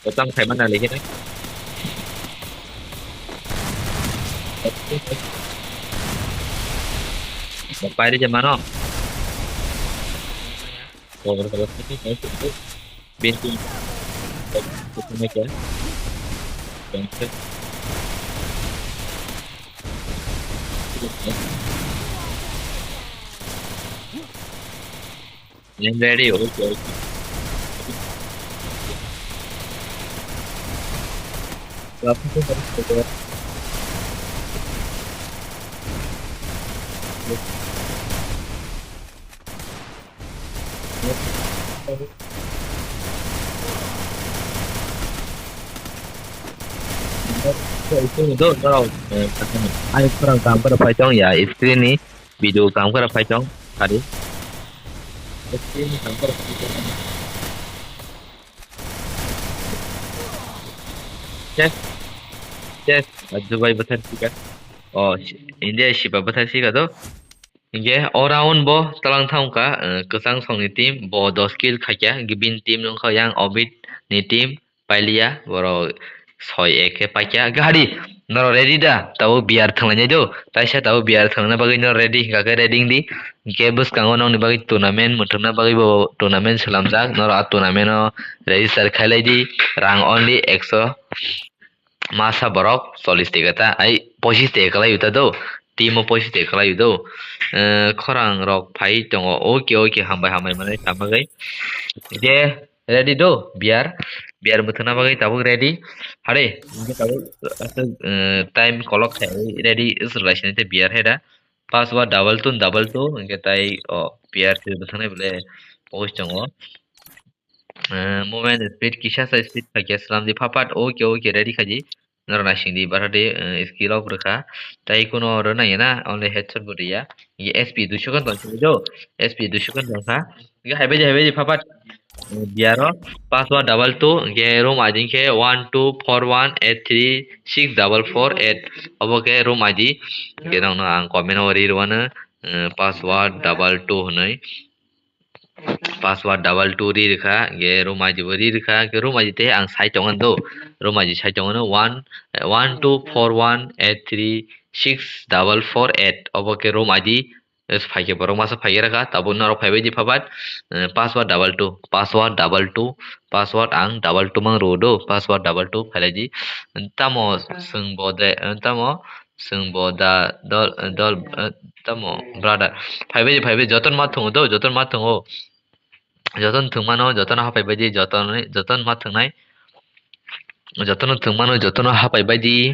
Botang khai mana lagi nih. Pairi je mano. Binti. I'm ready, okay, okay. Ai, kurang gambar paitong ya, screen ni. Video kam kara phai tong, sari. Chest, chest, Dubai bathar sika. Oh, India sipa bathar sika to. Hingke o round bo talang thangka, eh, kwchang songni team, bo dos kill khaikya, gibin team nungkha yang Obit ni team. Pailiya, borok soi ek khe paikya. Gari, norok ready da? Tabuk beer thwnglainai do. Taisa tabuk beer thwngna bagwi norok ready, hingkha khe ready wngdi. Hingkhe bwskango nokni bagwi tournament, mwthangna bagwi bo tournament swlamjak. Norok a tournament o register khailai di. Rang only ekso. Masa borok chollish taka ta, ai, pochish taka kwlai ta do. Team o pochish taka kwlai do. Eh, khorang rok phai tongo. Okay, okay, hambai, hambai, mane, tamo bagwi. Je, Ready do, beer. Beer mwthangna bagwi tabuk ready. Hare, hingke tabuk, aswk, eh, time kolok khai ready wnglaisini tei beer hai da. Password double two, double two, hingke tai, o, beer se mwthangnai bole pogos tongo. Eh, movement speed kisa sa speed khaikhe slam di phapat, okay, okay, ready khaidi. Norok naising di, bara de, eh, skill rok rwkha. Tai kuno oro nai na, only headshot bo riya. Ye S P dui second tong sini do. S P dui second tong kha. Ye hai baji, hai baji, phapat. Eh, beer o, password double two, ye room I D khe one two four one eight three six double four eight. Obo khe room I D. Ye nang no ang comment o ri rwano, eh, password double two hwnwi. Password double two ri rwkha, hingke room I D bo ri rwkha, hingke room I D tei ang sai tongmani do, room I D sai tongmani one, one two four one eight three six double four eight, obo khe room I D, eh, phaikhe borok masa phaikhe rwkha, tabuk norok phaibai di phabat, eh, password double two, password double two, password ang double two mang rwo do, password double two phailai di, tamo chwng bo de, eh, tamo, Chwng bo da dol, dol, eh, tamo brother. Phaibai, phaibai, jotono ma thwngo do, jotono ma thwngo. Jotono thwngmano, jotono haphaibai di, jotono, jotono ma thwngnai. Jotono thwngmano, jotono haphaibai di.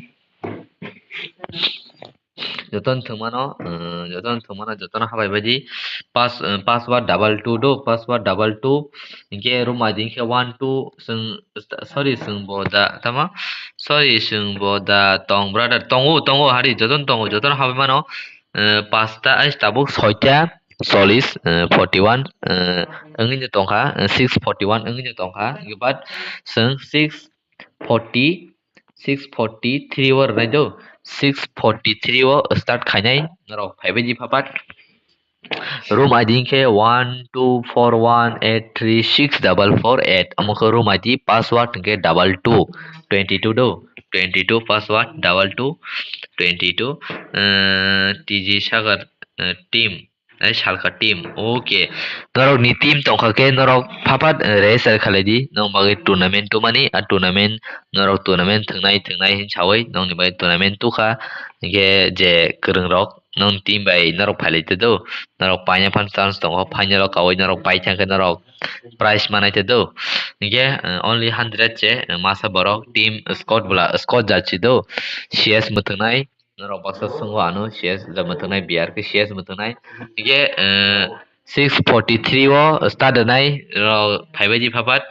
Jotono thwngmano, eh, jotono thwngmano, jotono haphaibai di. Pass, eh, password double two do, password double two. Hingke room I D hingke one two, chwng, sorry, chwng bo da, tamo? Sorry, chwng bo da tong, brother. Tongo, tongo, hari, jotono tongo, jotono habai mano. Eh, pasta, ai, tabuk soita, solis, eh, forty one, eh, wngwi no tongkha, eh, six forty one wngwi no tongkha. But chwng six forty, six forty three o rwnai do, six forty three o start khainai, norok phaibai di phapat. Room I D khe one two four one eight three six double four eight. Omo khe room I D, password hwnkhe double two, twenty two do, twenty two password double two, twenty two, eh, T G Sagar, eh, team, eh, Salka team. Okay. Norok ni team tongkha khe norok phapat, eh, register khalai di. Nong bagwi tournament tumani, a tournament norok tournament thwngnai, thwngnai hin sawi nongni bagwi tournament tukha. Hwnkhe je kwrwng rok nong team bai norok phailai te do, norok paina phan chance tongo, final o kawi norok pai thangkhe norok prize manai te do. Hwnkhe, eh, only hundred se, eh, masa borok team squad bwla squad jersey do, C S mwthwngnai, norok baksa swngo ano C S da mwthwngnai, B R khe C S mwthwngnai. Hwnkhe, eh, six forty three o start rwnai rok phaibai di phapat.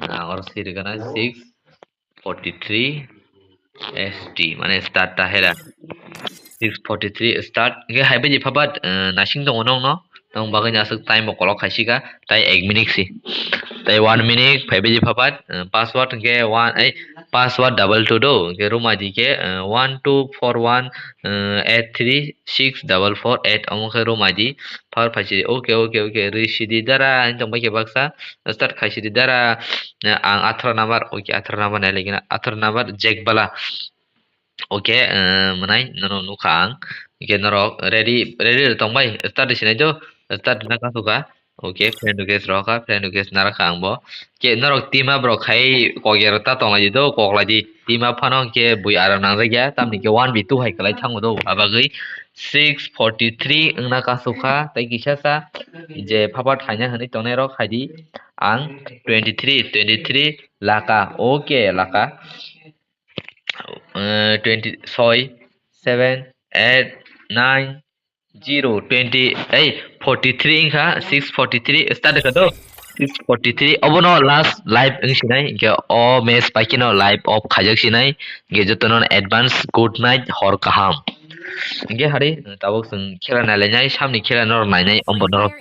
Ah, oro swi rwgana six forty three S T, mane start ta hera. Six forty three start. Hwnkhe hai bai di phapat, eh, naising tongo nokno. Tong bagwi aswk time bo kolok khaisika, tai ek minute si. Tai one minute phaibai di phapat, eh, password hwnkhe one, ai, password double two do, hwnkhe room I D khe, eh, one two four one, eh, eight three six double four eight, omo khe room I D. Power phaisidi, okay, okay, okay, rwisidi dara, ani tongbai khe baksa, start khaisidi dara, eh, ang atharo number, okay, atharo number nai laikina, atharo number Jack Bala. Okay, eh, mwnai, nono nukha ang. Okay, norok ready, ready rw tongbai, start sinai do, start na kasukha. Okay, friend request rokha, friend request narakha ang bo. Ke norok team up rok khai kok ya ta tonglaidi do, koklaidi. Team up phano ke bui aram nangjakya, tamni ke one v two hai kwlai thango do. Abagwi six forty three wngna kasukha, tei kisa sa je phapat haina hwnwi tongnai rok haidi ang twenty three, twenty three laka. Okay, laka. Eh, twenty, soi, seven, eight, nine, zero, twenty, ei, forty three wngkha, six forty three start wngkha do, six forty three, obono last live wngsinai, hwnkhe o match paikhe no live off khaijak sinai, hwnkhe jotono advance good night, hor kaham. Hwnkhe hari tabuk chwng khela nailainai, samni khela norok nainai, ombo norok.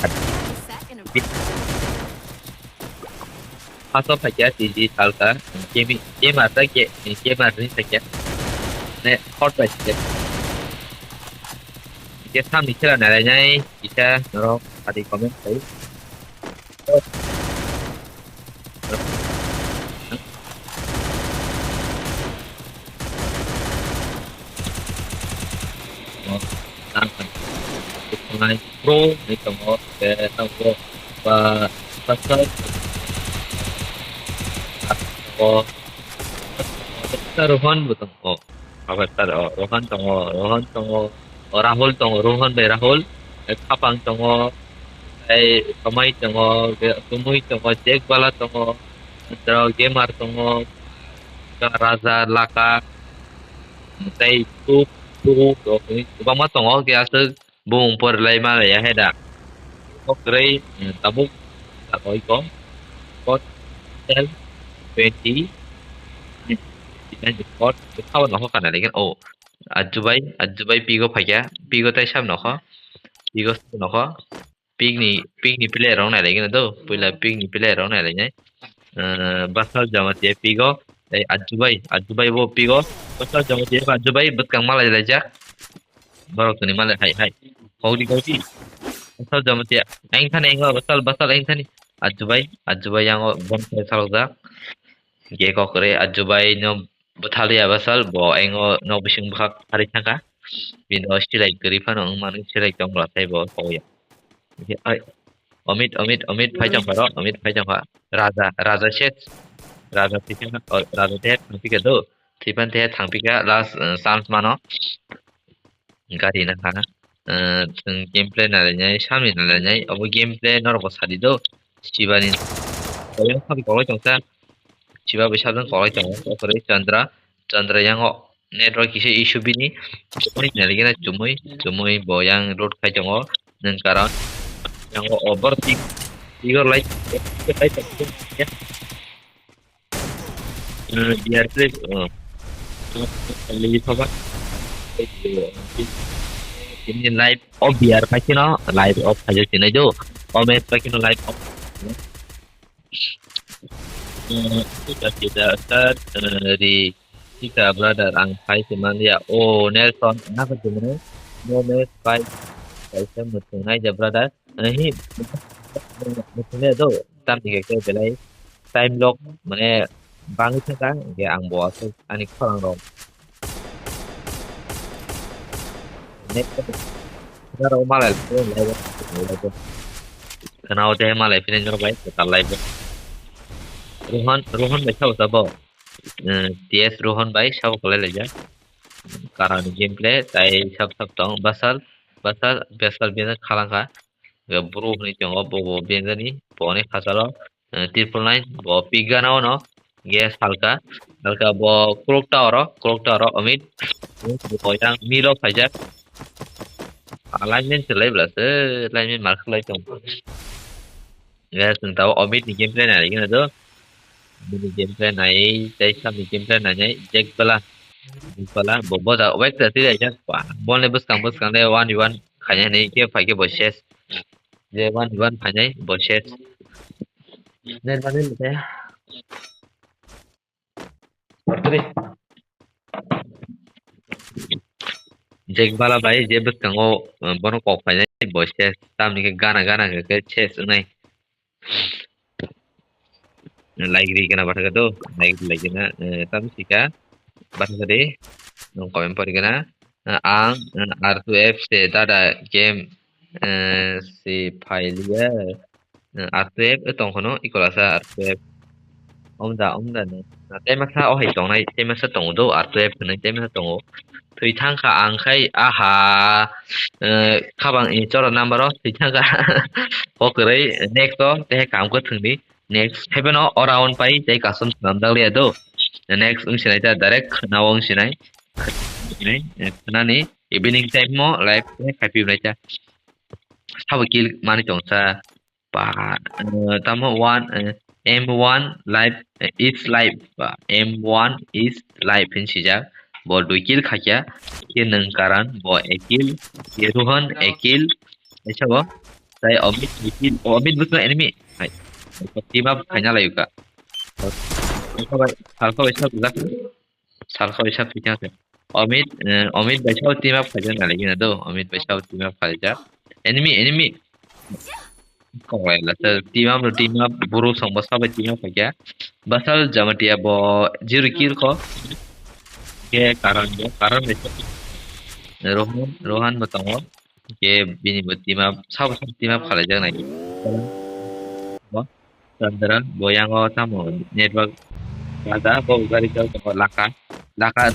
First o phaikha T G Salka, game, game asa ge-, game asa ni phaikha. Ne, hot bai phaikha. Ge samni khela nai nai, kisa norok adi comment khai. Pro ni tongo, tei tabuk ba, ba, Rohan bo tongo. Abo sir, o, Rohan tongo, Rohan tongo, o, Rahul tongo, Rohan bai Rahul, tei Khapang tongo, tei Tomai tongo, tei Tumui tongo, Jack Bala tongo, tei Gamer tongo, Raja, Laka, tei Tuk, Tuk, rok kwbangma tongo, hwnkhe aswk bumung pori lai ma ya hai da. Kok kwrwi, mm, tabuk sakoi ko. Kot sel twenty. Kot kabo noho kana legen. Oh, Ajubai, Ajubai pigo phaikya. Pigo tai sab noho. Pigo sab noho. Pigni, pigni player rok nai legen do. Puila pigni player rok nai legen. Eh, Basal Jamatia pigo. Tei Ajubai, Ajubai bo pigo. Basal Jamatia, Ajubai bwskang malai laijak. Borok tini male hai, hai. Kok di, kok di. Basal Jamatia. Aing thani, aing basal, basal aing thani. Ajubai, Ajubai yango bom sai salok jak. Ge kok re, Ajubai no bwthali ya basal, bo aingo no bising bwkhak hari thangkha. Bino silai kwrwi phano wng mani, silai tong bwla sai bo kok ya. Ai, Omit, Omit, Omit phai tongkha ro, Omit phai tongkha. Raja, Raja shet. Raja thikha, o, Raja te thangphikha do. Thwipan te thangphikha, last, uh, chance mano. Gari na kha. Uh, chwng gameplay nalainai, sami nalainai. Obo gameplay norok bo sadi do. Chibani. Oyang sadi koloi tongsa. Chiba bai sabjang kolai tongo, o kwrwi Chandra, Chandra yango network kisa issue bini, chumui nai gina chumui, chumui bo yang load khai tongo, nang karon yango over tik, igor lai, lai tongo, ya. eh, B R play, eh, ini live of B R paikino, live of aja sini jo. Omes paikino live of. Eh, kita, kita start, eh, di kita brother ang pai teman ya. Oh, Nelson, kenapa teman? Omes pai, pai sama brother. Hi, muthulia do, tamni khe khe belai time lok, mane, bangwi thangkha, hwnkhe ang bo aswk ani khorang rok. Next, khorang rok malai, khana o tei malai phini norok bai kwtal lai bo. Rohan, Rohan bai sao sabo. Eh, T S Rohan bai sao kwlai laijak. Karani gameplay, tai sab sab tong, Basal, Basal, Basal bini khalangkha. Bro hwnwi tongo, bo, bo bengani, boni khachalo, eh, triple nine, bo pik gana ono, ge salka, salka bo clock tower o, clock tower o, Amit, bo yang mid o phaijak. Alignment se lai bla se, alignment mar khlai tong. Ge sung tao Amit ni gameplay nai gina do. Bini gameplay nai, tei samni gameplay nai nai, Jack Bala. Jack Bala, bo, bo da, wek da twi laijak, pa. Bolni bwskang, bwskang de one v one khainai hinwi khe phai khe bo ses. Je one v one phainai, bo ses. Ner mani le te. Jack Bala bai, je bwskango, uh, bono kok phainai, bo ses. Tamni khe gana, gana khe, khe ses wngnai. Like ri gana bathaka do, like ri like gana, eh, tam sika, bathaka de, nung comment pori gana, eh, ang, eh, R two F se dada game, eh, si phailiya, eh, R two F, eh, tong khono, ikola sa R two F, omda, omda no, na, tei masa, oh, hai tongnai, tei masa tongo do, R two F hwnwi, tei masa tongo. Thwi thangkha ang khai, aha, eh, khabang ni chora number o thwi thangkha. O kwrwi, next o tei kaham khe thwngdi. Next, haibeno o round pai tei custom swnam jak liya do. Next wng sinai ta direct khna o wng sinai. Khna ni evening time mo live khe khai pi nai ta. Sabo kill mani tong sa. Pa, eh, tamo one, eh, M one live, eh, is live, pa, M one is live hin sijak. Bo dui kill khakya, khe nung Karan, bo ek kill, khe Rohan ek kill, aisa bo, tai Amit dui kill, o Amit bwsno enemy, hai, team up khaina layuka. Salka bai, salka bai, salka bai. Salka bai sak thwi thang se. Omit, eh, Omit bai sao team up khaijak nai gina do. Omit bai sao team up khaijak. Enemy, enemy. Kok lai la sir. Team up, team up. Buru song ba sabai team up khaijak. Basal Jamatia bo zero kill ko. Ke Karan bo, Karan bai sao. Rohan, Rohan bo tongo. Ke bini bo team up, sabo sabo team up khalai jak nai. Bo. Sandra, bo yango tamo network kada, bo gari jal tamo laka, laka.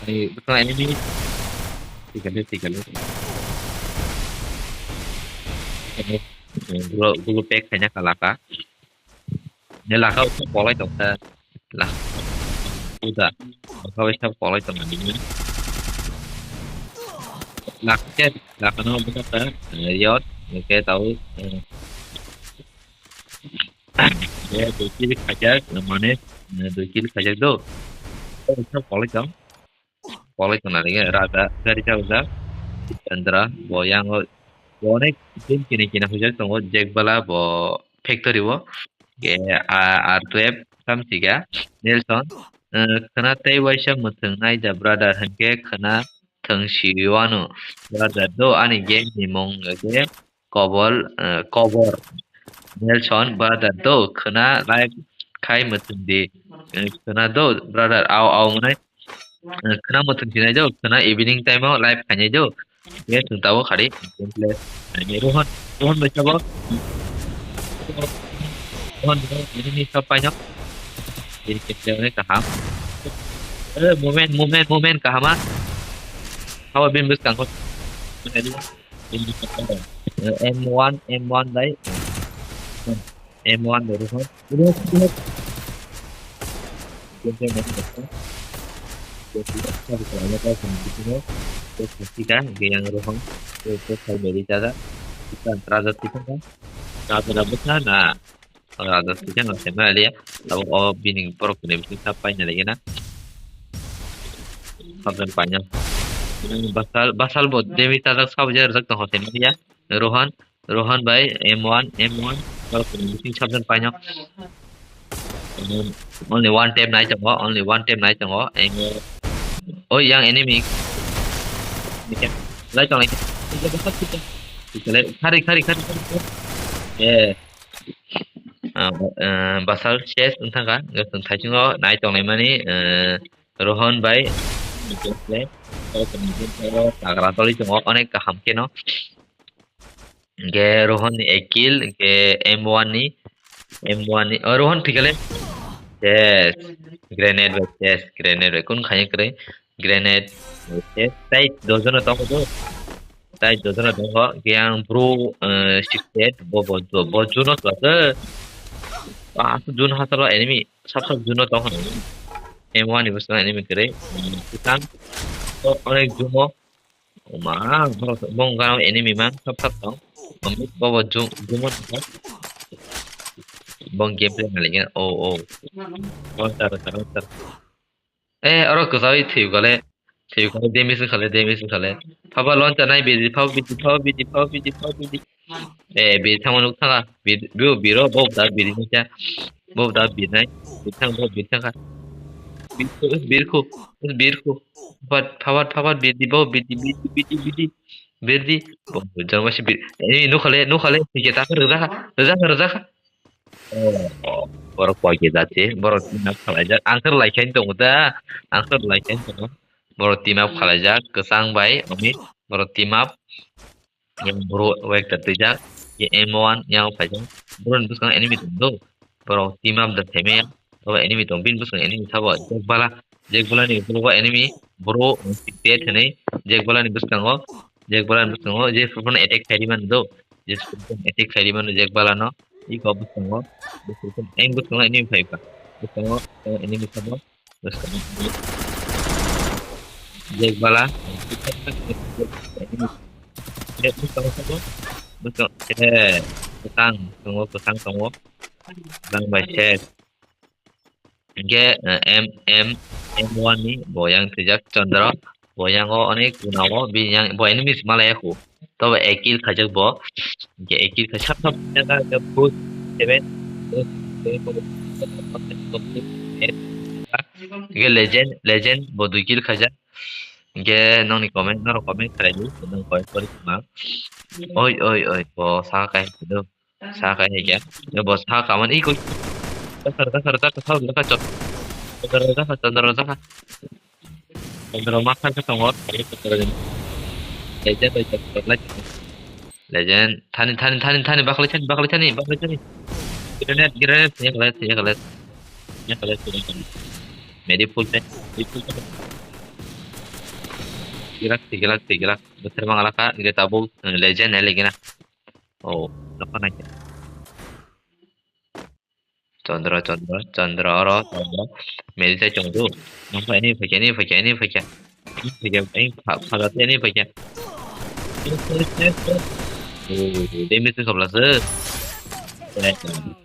Ani to enemy. Tikale, tikale. Gulo, gulo pack khaina ka laka. Ne laka usa polai tong sa. Lah. Uda. Laka usa polai tong ani. Laka, laka no buka ka. Yot, oke tau. Ya, dui kill khajak, mane, dui kill khajak do. Polai tong. Polai tong nani raja, gari jal jak. Chandra, bo yango, bo onek din kini kini hujak tongo, Jack Bala, bo factory o. Ke, a, R twelve, samsiga, Nelson. Eh, khna tei waisa mwthwng nai da brother, hwnkhe khna thwng si wano. Brother do, ani game ni mung hwnkhe Kobol, eh, Kobor. Nelson, brother do, khna live khai mwthwng di. Eh, khna do, brother, au, au, mwnai. Eh, khna mwthwng sinai do, khna evening time o live khainai do. Ye, chwng tabuk khadi, gameplay. Ani Rohan, Rohan bai sabo. Rohan, Rohan, ini ni sab paino. Ini gameplay ni kaham. Eh, movement, movement, movement, kahama. Hawa bin bus kangkot. M one, M one dai. M one dai Rohan. Ini, ini. Yang Rohan. Kita raja kita kan. Raja raja kita na. Raja sijak no sema liya. Abo o bini borok ni bising sab paina lagi na. Sabjan paina. Basal, basal bo demi tajak sab je rajak tong sema liya. Rohan, Rohan bai M one, M one. Borok ni bising sabjan paina. Only one tap nai tongo, only one tap nai tongo. Oi, yang enemy. Lai tong lai. Khari, khari, khari, khari. Yes. Ah, eh, basal chest wngthangkha. Thaisongo nai tonglaimani, eh, Rohan bai. Tagra toli tongo, onek kaham kheno. Hingke Rohan ni ek kill, hingke M one ni, M one ni, oh, Rohan thikale. Yes. Grenade bai, yes, grenade bai. Kun khani kwrwi? Grenade bai, yes. Tai dojono tongo do. Tai dojono tongo. Hingke ang bro, eh, six eight, bo, bo, bo, bo juno twase. Ah, jun hasalo enemy. Sab sab juno tongo. M one ni bwskango enemy kwrwi. Kwchang. Oh, onek juno. Oma, borok bong gana enemy man sab sab tong. Ami bobo jung jung tong. Bong gameplay nalike. Oh, oh. Launcher, launcher. Eh, oro kwchai thwi kale. Thwi kale damage khale, damage khale. Phaba launcher nai bidi, phaba bidi, phaba bidi, phaba bidi, phaba bidi. Eh, bidi thangma nuk thanga. Bidi, biro, biro, bo da bidi nai cha. Bo da bidi nai. Bidi thang, bo bidi thanga. Bidi, bidi khu, bidi khu. Phabat, phabat, phabat, birdi, bo, birdi, birdi, birdi, birdi, birdi. Bo, jangma si bir-, eh, nukhale, nukhale, sike ta, rwjakha, rwjakha, rwjakha. Oh, oh, borok koi ke jati, borok team up khalaijak. Ang khe lai khain tongo da, ang khe lai khain tongo. Borok team up khalaijak, kwchang bai, Amit, borok team up. Yang bro wek ta twijak, ye M one yang phaijak. Bro ni bwskango enemy tong do. Borok team up da themaya. Abo enemy tong, bini bwskango enemy sabo. Jack Bala, Jack Bala ni bwskango enemy, bro, six eight hinwi. Jack Bala ni bwskango, Jack Bala ni bwskango, je phone attack khairi man do. Je phone attack khairi man do Jack Bala no. Iko bwskango, bwskango, eng bwskango enemy phaikha. Bwskango, enemy sabo. Bwskango. Jack Bala. Jack bwskango sabo. Bwskango. Eh, kwchang tongo, kwchang tongo. Kwchang bai se. Hingke, eh, M, M, M one ni bo yang twijak Chandra. Bo yango onek guna o, bini yang, bo enemies malaya khu. Tobo ek kill khaijak bo. Hingke ek kill khai sab sab jaga, jaga, boost seven, boost seven, boost seven, boost seven, boost seven. Hingke legend, legend bo dui kill khaijak. Hingke nongni comment, norok comment khlai di, nong comment kori khna. Oi, oi, oi, bo sa kai do. Sa kai hai kya? Bo sa ka man, iko. Dakar, dakar, dakar, sa, dakar, chot. Dakar, dakar, dakar, dakar. Chandra ma kha kha tongo, legend, legend, legend, thani, thani, thani, thani, bakle thani, bakle thani, bakle thani. Grenade, grenade, thani kale, thani kale, thani kale, thani kale. Medi full thani, medi full thani. Gilak, gilak, gilak. Beter bang alaka, gita bu, legend, legend. Oh, nokha nai. Chandra, Chandra, Chandra, oro, Chandra. Meri sai chong du. Nokha ini phaikya, ini phaikya, ini phaikya. Ini phaikya, ini pha-, phaga ini phaikya. Oh, damage ni khobla se.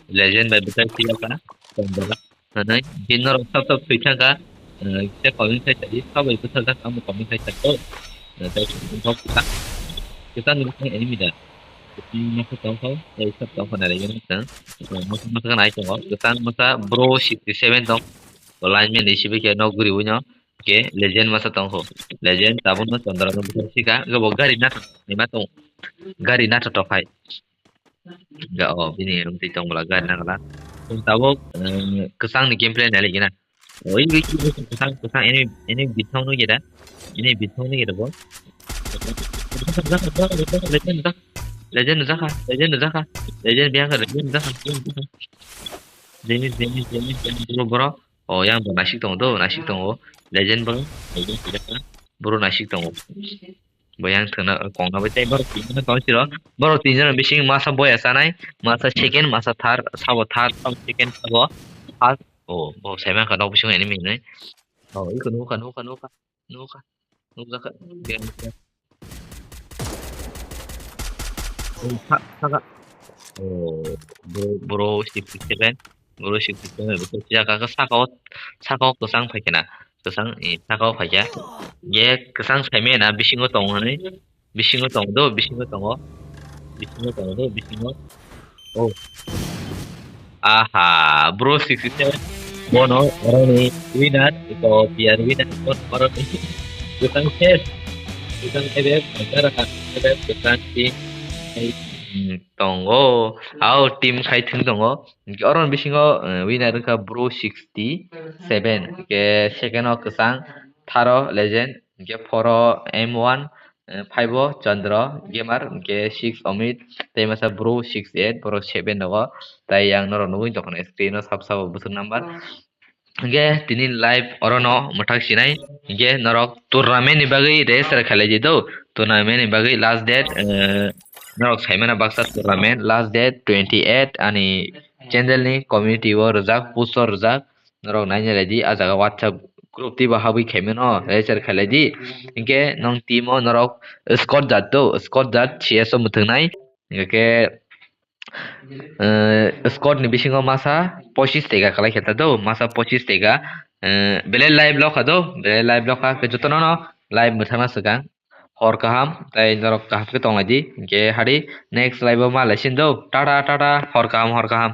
Legend bai bwsai siya ka. Chandra. Nanai, din norok sab sab thwi thangkha, eh, kisa comment khai sadi, sabo bwsajak ang bo comment khai sadi. Eh, tei bok kwchang, kwchang ni bwskango enemy da. Kwchang masa tongkha, tei sab tongkha nai rega nang. Eh, masa masa nai tongo, kwchang masa bro sixty seven tong. Bo lineman ni sibi khe nok guri wino. Ke legend masa tongkho. Legend tabuk no Chandra no bwsajak sika, bo gari nathok, ni ma tong. Gari nathok tong khai. Ga o, bini rung twi tong bwla gari nang la. Chwng tabuk, eh, kwchang ni gameplay nai lai gina. O, ini, ini, ini, kwchang, kwchang, ini, ini bithong nw gida. Ini bithong nw gida bo. Legend jakha, legend jakha, legend jakha. Legend biya kha, legend jakha, legend jakha. Jenis, jenis, jenis, jenis, bro, bro. O, yang bo nasik tongo do, nasik tongo. Legend bro, legend jakha. Bro nasik tongo. Bo yang thwna kongna bai tei borok tinjana tong siro. Borok tinjana bising masa boya sanai, masa second, masa third, sabo third, sabo second, sabo first. O, bo sai mankha nok bisingo enemy hinwi. O, iko nukha, nukha, nukha, nukha, nukha. Nukjakha. O, sa-, saka. Oh, bro, bro sixty seven, bro sixty seven, bro sixty seven, kaka saka o, saka o kwchang phaikhe na, kwchang, eh, saka o phaikhe. Ye kwchang saimaya na bisingo tongo hinwi, bisingo tongo do, bisingo tongo, bisingo tongo do, bisingo. Oh. Aha, bro sixty seven. Bono, oroni winner, iko player winner, bono, oroni. Kwchang ses. Kwchang ebek, kwchang ebek, kwchang team. Hmm, tongo. Ao team khai thwng tongo. Hinkhe oroni bisingo, eh, winner wngkha bro sixty seven. Hinkhe second o kwchang, third o legend, hinkhe four o M one, eh, five o Chandra Gamer, hinkhe six Omit, tei masa bro six eight, borok seven rogo. Tai ang norok nugwi tongkha screen o sab sabo bwswk number. Hinkhe tini live orono mwthak sinai. Hinkhe norok tournament ni bagwi register khailai di do. Tournament ni bagwi last date, eh, norok saimano baksa tournament last date twenty eight ani channel ni community o rijak, post o rijak. Norok naina lai di, ah jaga WhatsApp group twi bo habwi khaimano register khailai di. Hinkhe nong team o norok squad jat do, squad jat C S o mwthwngnai. Hinkhe, eh, squad ni bisingo masa pochis tega kalai khe ta do, masa pochis tega, eh, belai live lokha do, belai live lokha, khe jotono no live mwthangna swkang. Hor kaham, tei norok kaham khe tonglai di, hinkhe hari next live o ma lai sin do, tata, tata, hor kaham, hor kaham.